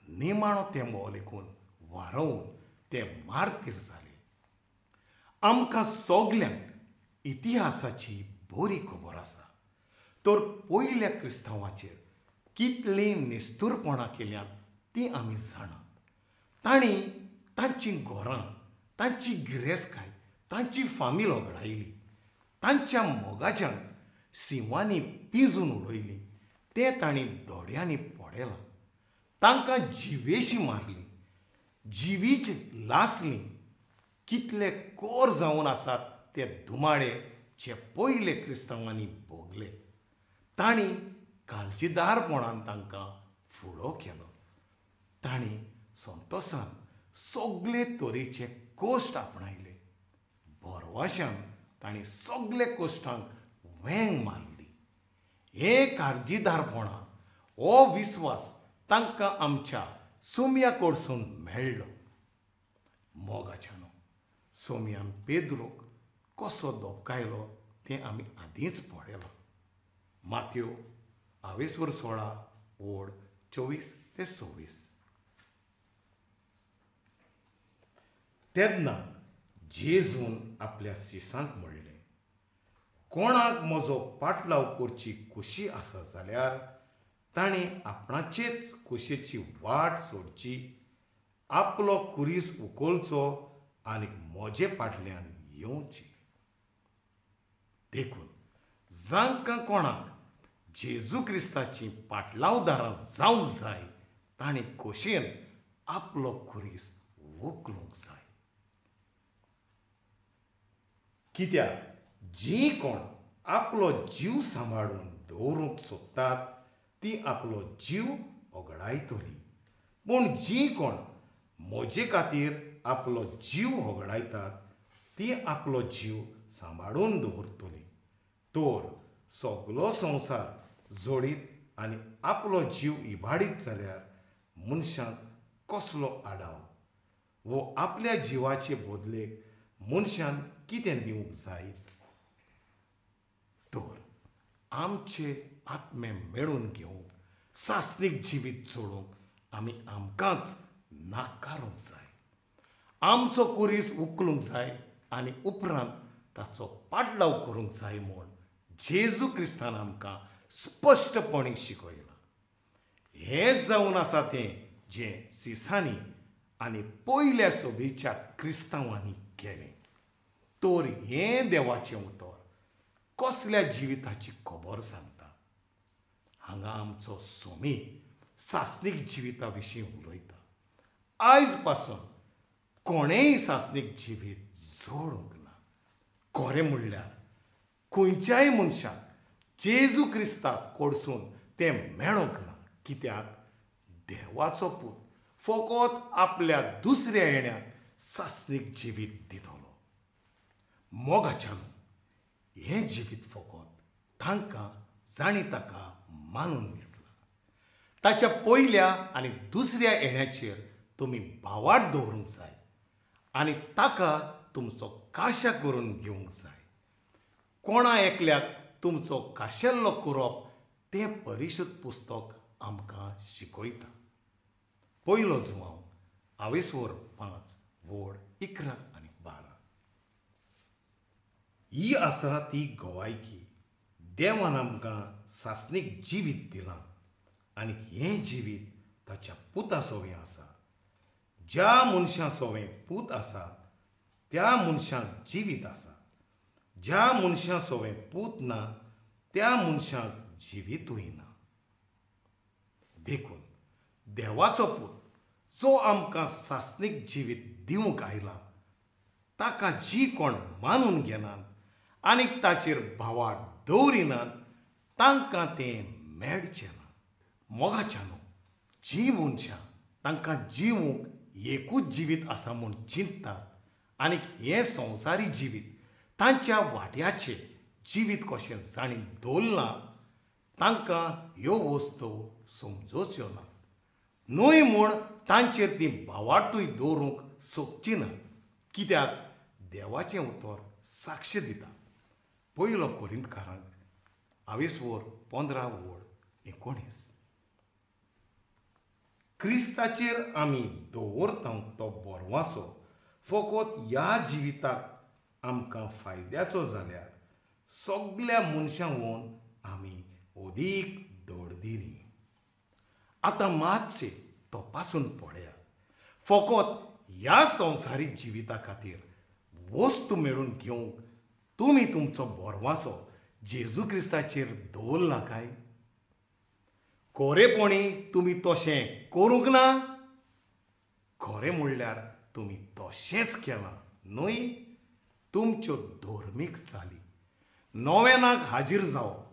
निमाणो तेंबो लेखून वारोवन ते मार्तीर जाले. आमकां सगल्यांक इतिहासाची बरी खबर आसा. तर पयल्या क्रिस्तांवाचेर कितलीं निस्तुरपणां केल्यांत तीं आमी जाणात. तांणी तांचीं घरां, तांची गिरेस्तकाय, तांची फामील होगडायली. तांच्या मोगाच्यांक शिंवांनी पिंजून उडयली. तें तांणी दोड्यांनी पडयलां. तांकां जिवेशी मारली, जिवीच लासली. कितले कोर जावन आसात ते दुमाळे जे पयले क्रिस्तांवांनी भोगले. तांणी काळजीदारपणान तांकां फुडो केलो. तांणी संतोसान सगळे तरेचे कश्ट आपणायले. भरवाशान तांणी सगळे कश्टांक वेंग मारली. हे काळजीदारपणान हो विस्वास तांकां आमच्या सोम्या कडसून मेळ्ळो. मोगाच्यानो सोम्यान पेद्रोक कसो धपकायलो तें आमी आदींच पळयलां. मात्यो आवेसवर 16 ओड 24 ते 26. तेन्ना जेजून आपल्या शिसांक म्हणलें, कोणाक म्हजो पाटलाव करची खोशी आसा जाल्यार ताणें आपणाचेच खोशेची वाट सोडची, आपलो कुरीस उखलचो आनी म्हजे फाटल्यान येवची. देखून जांकां कोणाक जेजू क्रिस्ताची पाटलावदारां जावंक जाय ताणें खोशयेन आपलो खुरीस उखलूंक जाय. कित्याक जी कोण आपलो जीव सांबाळून दवरूंक सोदतात ती आपलो जीव होगडायतली, पूण जी कोण म्हजे खातीर आपलो जीव होगडायतात ती आपलो जीव सांबाळून दवरतली. तर सगलो संवसार जोडीत आनी आपलो जीव इबाडीत जाल्यार मनशाक कसलो आडाव वो आपल्या जिवाचे बदलेक मनशान कितें दिवंक जाय? तर आमचे आत्मे मेळून घेवंक सासणीक जिवीत जोडूंक आमी आमकांच नाकारूंक जाय. आमचो कुरीस उखलूंक जाय आनी उपरांत ताचो पाटलाव करूंक जाय म्हूण जेजू क्रिस्तान आमकां स्पश्टपणी शिकयलां. हें जावन आसा तें जें सिसांनी आनी पयल्या सोबेच्या क्रिस्तांवांनी केलें. तर हें देवाचें उतर कसल्या जिविताची खबर सांगता? हांगा आमचो सोमी सासणीक जिविता विशीं उलयता. आयज पासून कोणेंय सासणीक जिवीत जोडूंक ना. खरें म्हणल्यार खंयच्याय मनशाक जेजू क्रिस्ताक कडसून तें मेळोंक ना. कित्याक देवाचो पूत फकत आपल्या दुसऱ्या येण्याक सासणीक जिवीत दितलो. मोगाच्यान हें जिवीत फकत तांकां जांणी ताका मानून घेतला. ताच्या पयल्या आनी दुसऱ्या येण्याचेर तुमी भावार्थ दवरूंक जाय आनी ताका तुमचो काशा करून घेवंक जाय. कोणा एकल्याक तुमचो काशेल्लो करप तें परिशुद्ध पुस्तक आमकां शिकयता. पयलो जुवांव आवेसवर 5 वड 11 आनी 12. ही आसा ती गवायकी. देवान आमकां सासणीक जिवीत दिलां आनी हें जिवीत ताच्या पुता सोवें आसा. ज्या मनशां सोवें पूत आसा त्या मनशांक जिवीत आसा. ज्या मनशां सोवें पूत ना त्या मनशांक जिवीतूय ना. देखून देवाचो पूत जो आमकां सासणीक जिवीत दिवंक आयला ताका जी कोण मानून घेनात आनी ताचेर भावार्थ दवरिनात तांकां तें मेळचें ना. मोगाच्यानो, जी मनशां तांकां जिवूंक एकूच जिवीत आसा म्हूण चिंततात आनी हें संवसारी जिवीत तांच्या वाट्याचें जिवीत कशें जांणी दवरलां तांकां ह्यो वस्तू समजोच्यो ना. न्हय म्हूण तांचेर ती भावार्थूय दवरूंक सोदची ना. कित्याक देवाचें उतर साक्ष दिता. पयलो कोरिंतकारांक आवेसवर 15 वड 19. क्रिस्ताचेर आमी दवरता तो बोरवासो फकत ह्या जिविताक आमकां फायद्याचो जाल्यार सगल्या मनशां वोन आमी अदीक दडदिरी. आतां मातशें तपासून पळयात. फकत ह्या संवसारीक जिविता खातीर वस्तू मेळून घेवंक तुमी तुमचो बोरवासो जेजू क्रिस्ताचेर दवरला काय? खरेपणी तुमी तशें करूंक ना? खरें म्हणल्यार तुमी तशेंच केलां न्हय? तुमच्यो धर्मीक चाली, नव्यानाक हाजीर जावप,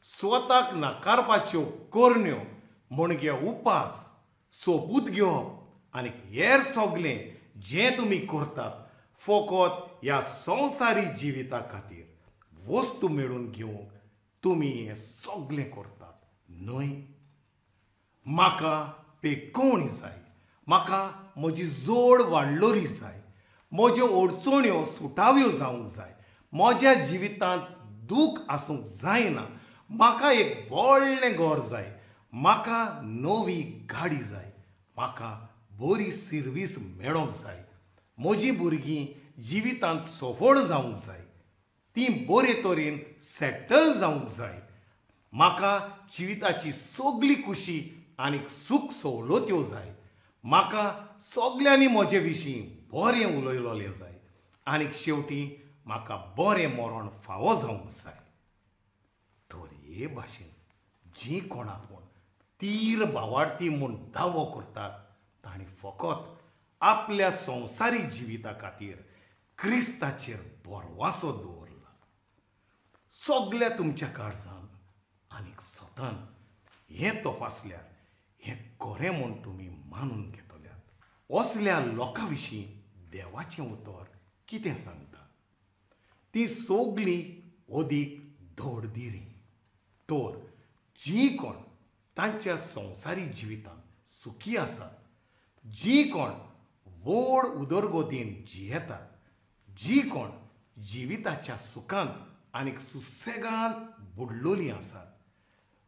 स्वताक नाकारपाच्यो करण्यो म्हणजे उपास, सोपूत घेवप आनी हेर सगळें जें तुमी करतात फकत ह्या संवसारी जिविता खातीर वस्तू मेळून घेवंक तुमी हें सगळें करतात न्हय? म्हाका पेकोवणी जाय, म्हाका म्हजी जोड वाडलोरी जाय, म्हज्यो अडचण्यो सुटाव्यो जावंक जाय, म्हज्या जिवितांत दूख आसूंक जायना, म्हाका एक व्हडलें घर जाय, म्हाका नवी गाडी जाय, म्हाका बरी सिर्वीस मेळोंक जाय, म्हजीं भुरगीं जिवितांत सफळ जावंक जाय, तीं बरे तरेन सेटल जावंक जाय, म्हाका जिविताची सगली खुशी आनी सूख सवलत्यो जाय, म्हाका सगल्यांनी म्हजे विशीं बरें उलयलोलें जाय आनी शेवटी म्हाका बरें मरण फावो जावंक जाय. तर हे भाशेन जीं कोण आपूण तीर भावार्थी म्हूण दावो करतात तांणी फकत आपल्या संवसारीक जिविता खातीर क्रिस्ताचेर बोरवासो दवरला. सगल्या तुमच्या काळजान आनी स्वतान हें तपासल्यार हें खरें म्हूण तुमी मानून घेतल्यात. असल्या लोकां विशीं देवाचें उतर कितें सांगता? ती सगळीं अदीक धडदिरी. तर जीं कोण तांच्या संवसारी जिवितांत सुखी आसात, जीं कोण व्हड उदरगतीन जियेतात, जीं कोण जिविताच्या सुखांत आनी सुसेगांत बुडलोलीं आसात,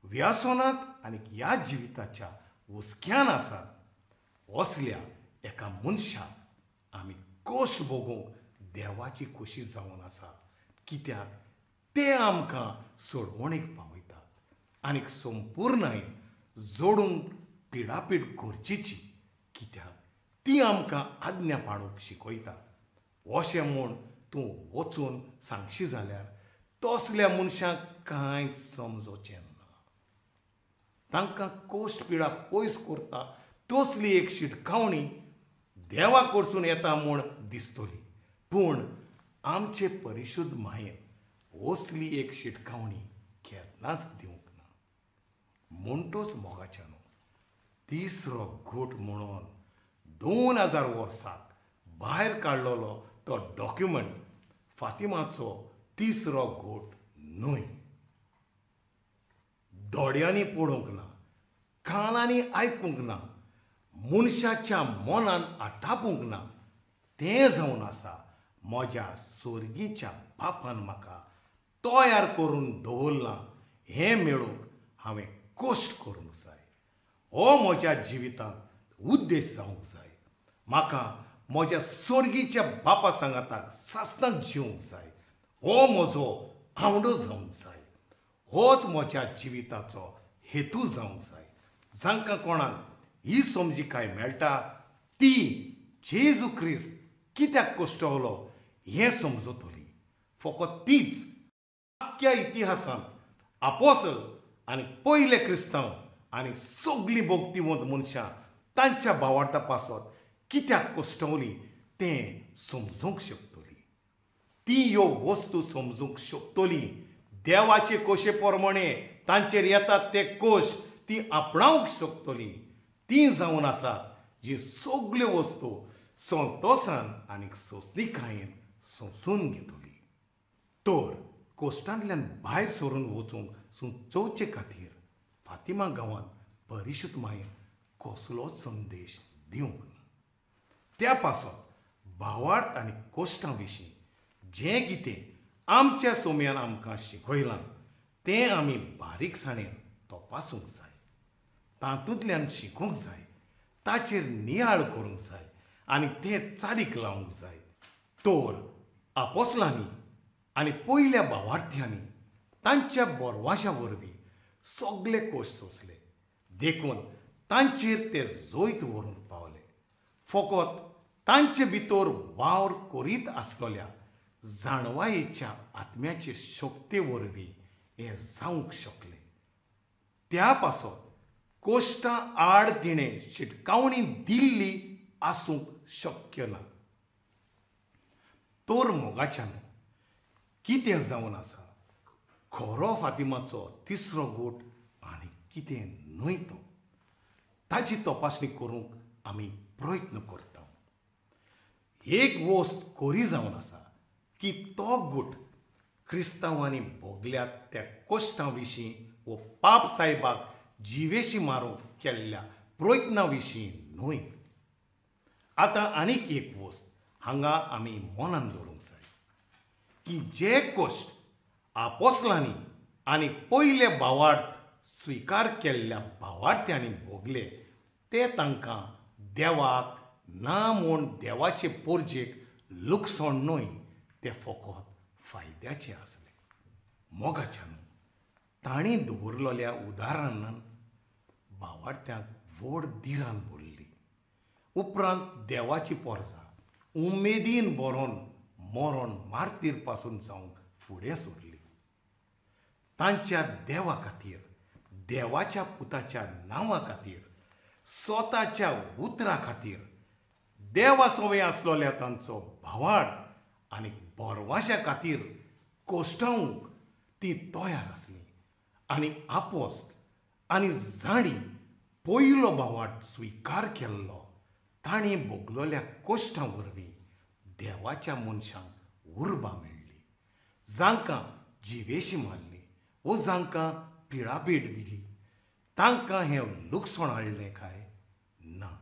व्यसनांत आनी ह्या जिविताच्या हुस्क्यान आसात, असल्या एका मनशाक आमी कश्ट भोगूंक देवाची खोशी जावन आसा, कित्याक ते आमकां सोडवणेक पावयतात आनी संपूर्णायेन जोडूंक पिडापीड गरजेची, कित्याक ती आमकां आज्ञा पाळूंक शिकयता. अशें म्हूण तूं वचून सांगशी जाल्यार तसल्या मनशांक कांयच समजोचें ना. तांकां कश्ट पिडा पयस करता तसली एक शिटकावणी देवा कडसून येता म्हूण दिसतली, पूण आमचे परिशुद्ध मायेन असली एक शिटकावणी केन्नाच दिवंक ना. म्हणटच मोगाच्यानो, तिसरो घोट म्हणून 2000 वर्साक भायर काडलेलो तो डॉक्युमेंट फातिमाचो तिसरो घोट न्हय. दोळ्यांनी पळोवंक ना, कानांनी आयकूंक ना, मनशाच्या मनान आटापूंक ना, तें जावन आसा म्हज्या सोर्गीच्या बापान म्हाका तयार करून दवरलां हें मेळूंक हांवें कश्ट करूंक जाय. हो म्हज्या जिवितांत उद्देश जावंक जाय. म्हाका म्हज्या सोर्गीच्या बापा सांगाताक सासणाक जिवंक जाय. हो म्हजो आवडो जावंक जाय. होच म्हज्या जिविताचो हेतू जावंक जाय. जांकां कोणाक ही समजिकाय मेळटा ती जेजू क्रिस्त कित्याक कश्टवलो हें समजतली. फकत तीच आख्ख्या इतिहासांत आपोसल आनी पयले क्रिस्तांव आनी सगळीं भक्तिवंत मनशां तांच्या भावार्था पासत कित्याक कश्टवली तें समजूंक शकतली. ती ह्यो वस्तू समजूंक शकतली. देवाचे कोशे प्रमाणे तांचेर येतात ते कोश ती आपणावंक शकतली. ती जावन आसात जी सगल्यो वस्तू संतोसान आनी सोंसणीकायेन सोंसून घेतली. तर कोश्टांतल्यान भायर सरून वचूंक सुचोवचे खातीर फातिमा गांवांत परिशुद्ध मायेन कसलोच संदेश दिवंक ना. त्या पासत भावार्थ आनी कोश्टां विशीं जें कितें आमच्या सोम्यान आमकां शिकयलां तें आमी बारीकसाणेन तपासूंक जाय, तातूंतल्यान शिकूंक जाय, ताचेर नियाळ करूंक जाय आनी तें चालीक लावंक जाय. तर आपोसलांनी आनी पयल्या भावार्थ्यांनी तांच्या बोरवाशा वरवीं सगळे कोश सोंसले, देखून तांचेर ते जैत व्हरूंक पावले. फकत तांचे भितर वावर करीत आसलेल्या जाणवायेच्या आत्म्याचे शक्ते वरवीं हें जावंक शकलें. त्या पासत कोश्टां आड तिणें शिटकावणी दिल्ली आसूंक शक्य ना. तर मोगाच्यान कितें जावन आसा खरो फातिमाचो तिसरो गोट आनी कितें न्हय तो, ताची तपासणी करूंक आमी प्रयत्न करता. एक वस्त खरी जावन आसा की तो गूट क्रिस्तांवांनी भोगल्यात त्या कश्टां विशीं वो पाप साहेबाक जिवेशी मारूंक केल्ल्या प्रयत्ना विशीं न्हय. आतां आनीक एक वस्त हांगा आमी मनान दवरूंक जाय की जे कश्ट आपोसलांनी आनी पयले भावार्थ स्विकार केल्ल्या भावार्थ्यांनी भोगले ते तांकां देवाक ना म्हूण देवाचे पोरजेक लुकसाण न्हय, ते फकत फायद्याचे आसले. मोगाच्यान तांणी दवरलेल्या उदाहरणान भावार्थ्यांक व्हड धिरान भरली. उपरांत देवाची पोरजा उमेदीन बरोवन मरण मार्तीर पासून जावंक फुडें सरली. तांच्या देवा खातीर, देवाच्या पुताच्या नांवा खातीर, स्वताच्या उतरा खातीर देवा सोवे आसलेल्या तांचो भावार्थ आनी बोरवाशा खातीर कोश्टावंक ती तयार आसली. आनी आपोस्त आनी जांणी पयलो भावार्थ स्विकार केल्लो तांणी भोगलेल्या कोश्टां वरवीं देवाच्या मनशांक उर्बा मेळ्ळी. जांकां जिवेशी मारली वो जांकां पिळापीट दिली तांकां हें लुकसाण हाडलें काय ना.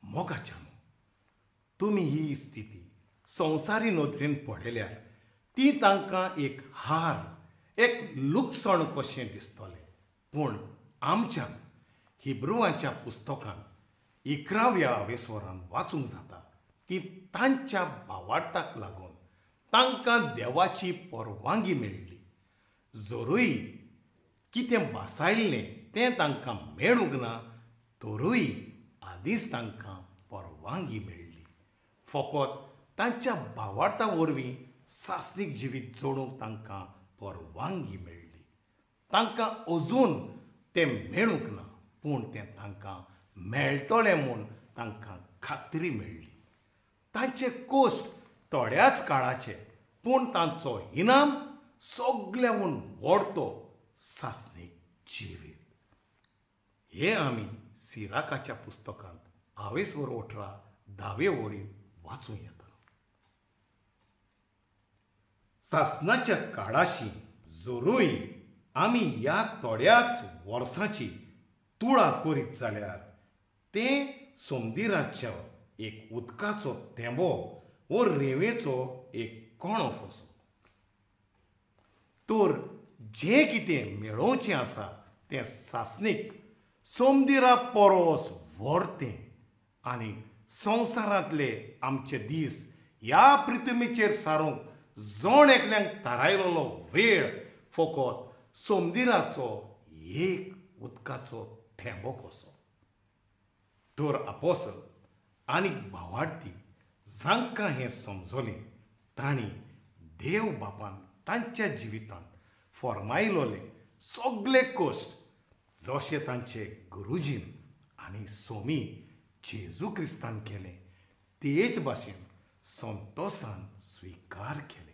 मोगाच्यान तुमी ही स्थिती संवसारी नदरेन पळयल्यार ती तांकां एक हार, एक लुकसाण कशें दिसतलें, पूण आमच्यान हिब्रुवांच्या पुस्तकान 11व्या आवेस्वरान वाचूंक जाता की तांच्या भावार्थाक लागून तांकां देवाची परवानगी मेळ्ळी. जरूय कितें भासायल्लें तें तांकां मेळूंक ना तरूय आदींच तांकां परवानगी मेळ्ळी. फकत तांच्या भावार्था वरवीं सासणीक जिवीत जोडूंक तांकां परवानगी मेळ्ळी. तांकां अजून तें मेळूंक ना पूण तें तांकां मेळटलें म्हूण तांकां खात्री मेळ्ळी. तांचे कोश्ट थोड्याच काळाचे पूण तांचो इनाम सगळ्यांहून व्हडतो सासणीक जिवीत. हे आमी सिराकाच्या पुस्तकांत आवेसवर 18 धावे वळीन वाचूं येता. सासणाच्या काळाशी जरूय आमी ह्या थोड्याच वर्सांची तुळा करीत जाल्यार तें सोमदिराच्या एक उदकाचो थेंबो वो रेंवेचो एक कणो कसो. तर जें कितें मेळोवचें आसा तें सासणीक सोमदिरा परस व्हरतें आनी संवसारांतले आमचे दीस ह्या पृथ्वीचेर सारूंक जण एकल्यांक थारायलेलो वेळ फकत सोमदिराचो एक उदकाचो थेंबो कसो. तर आपोसल आनी भावार्थी जांकां हें समजलें तांणी देव बापान तांच्या जिवितांत फॉर्मायलोले सगळे कश्ट जशे तांचे गुरुजीन आनी सोमी जेजू क्रिस्तान केलें तेच भाशेन संतोसान स्विकार केले.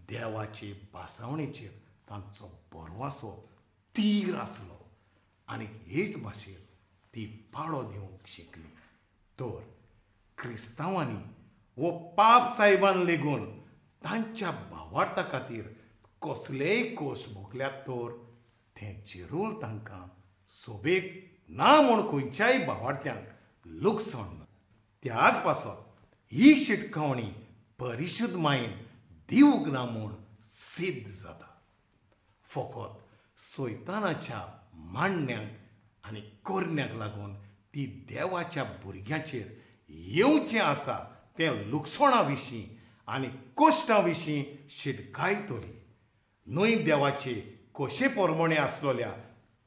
देवाचे भासावणेचेर तांचो भरवासो तीर आसलो आनी हेच भाशेन ती पाळो दिवंक शिकली. तर क्रिस्तांवांनी वो पाप साहेबान लेगून तांच्या भावार्था खातीर कसलेय कोश भोगल्यात तर तें जिरूल तांकां सोबेक ना म्हूण खंयच्याय भावार्थ्यांक लुकसाण. त्याच पासत ही शिटकावणी परिशुद्ध मायेन दिवंक ना म्हूण सिद्ध जाता. फकत सैतानाच्या मांडण्यांक आनी करण्यांक लागून ती देवाच्या भुरग्यांचेर येवचें आसा तें लुकसणा विशीं आनी कश्टां विशीं शिटकायतली न्हय देवाचे कशे परमणे आसलेल्या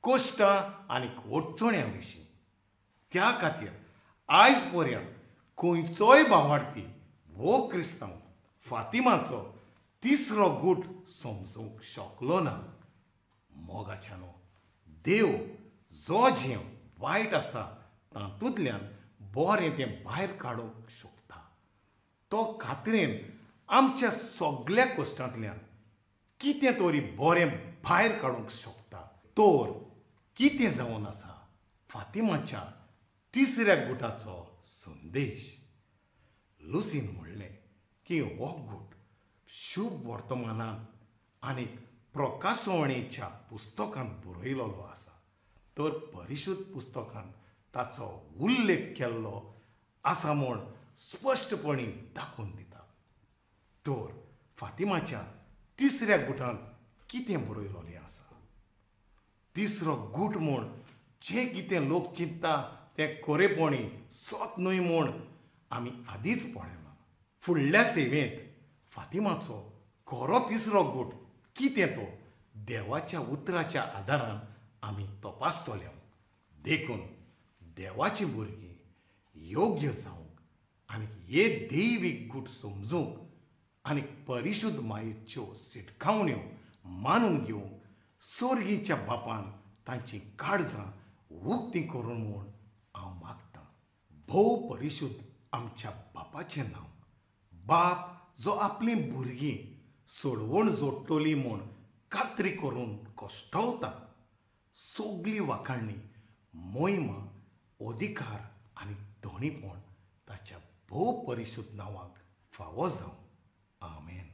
कश्टां आनी अडचण्यां विशीं. त्या खातीर आयज पर्यंत खंयचोय भावार्थी वो क्रिस्तांव फातिमाचो तिसरो गूट समजूंक शकलो ना. मोगाच्यानो देव जो जें वायट आसा तातूंतल्यान बरें तें भायर काडूंक शकता. तो खात्रेन आमच्या सगळ्या कश्टांतल्यान कितें तरी बरें भायर काडूंक शकता. तर कितें जावन आसा फातिमाच्या तिसऱ्या गुटाचो संदेश. लुसीन म्हणलें की हो गूट शुभ वर्तमानांत आनी प्रकाशवणेच्या पुस्तकांत बरयलेलो आसा. तर परिशुद्ध पुस्तकांत ताचो उल्लेख केल्लो आसा म्हूण स्पश्टपणी दाखोवन दिता. तर फातिमाच्या तिसऱ्या गुटांत कितें बरयलेलें आसा? तिसरो गूट म्हूण जें कितें लोक चिंतता तें खरेपणी सत न्हय म्हूण आमी आदींच पळयलां. फुडल्या सेवेंत फातिमाचो खरो तिसरो गूट कितें तो देवाच्या उतराच्या आदारान आमी तपासतले. देखून देवाची भुरगीं योग्य जावंक आनी हे दैवीक गूट समजूंक आनी परिशुद्ध मायेच्यो शिटकावण्यो मानून घेवंक सोर्गीच्या बापान तांची काळजां उक्तीं करून म्हूण हांव मागतां. भोव परिशुद्ध आमच्या बापाचें नांव, बाप जो आपलीं भुरगीं सोडवण जोडटली म्हूण खात्री करून कश्टवता, सगली वाखाणणी, मोहिमा, अधिकार आनी धोणीपण ताच्या भोव परिशुद्ध नांवाक फावो जावं. आमेन.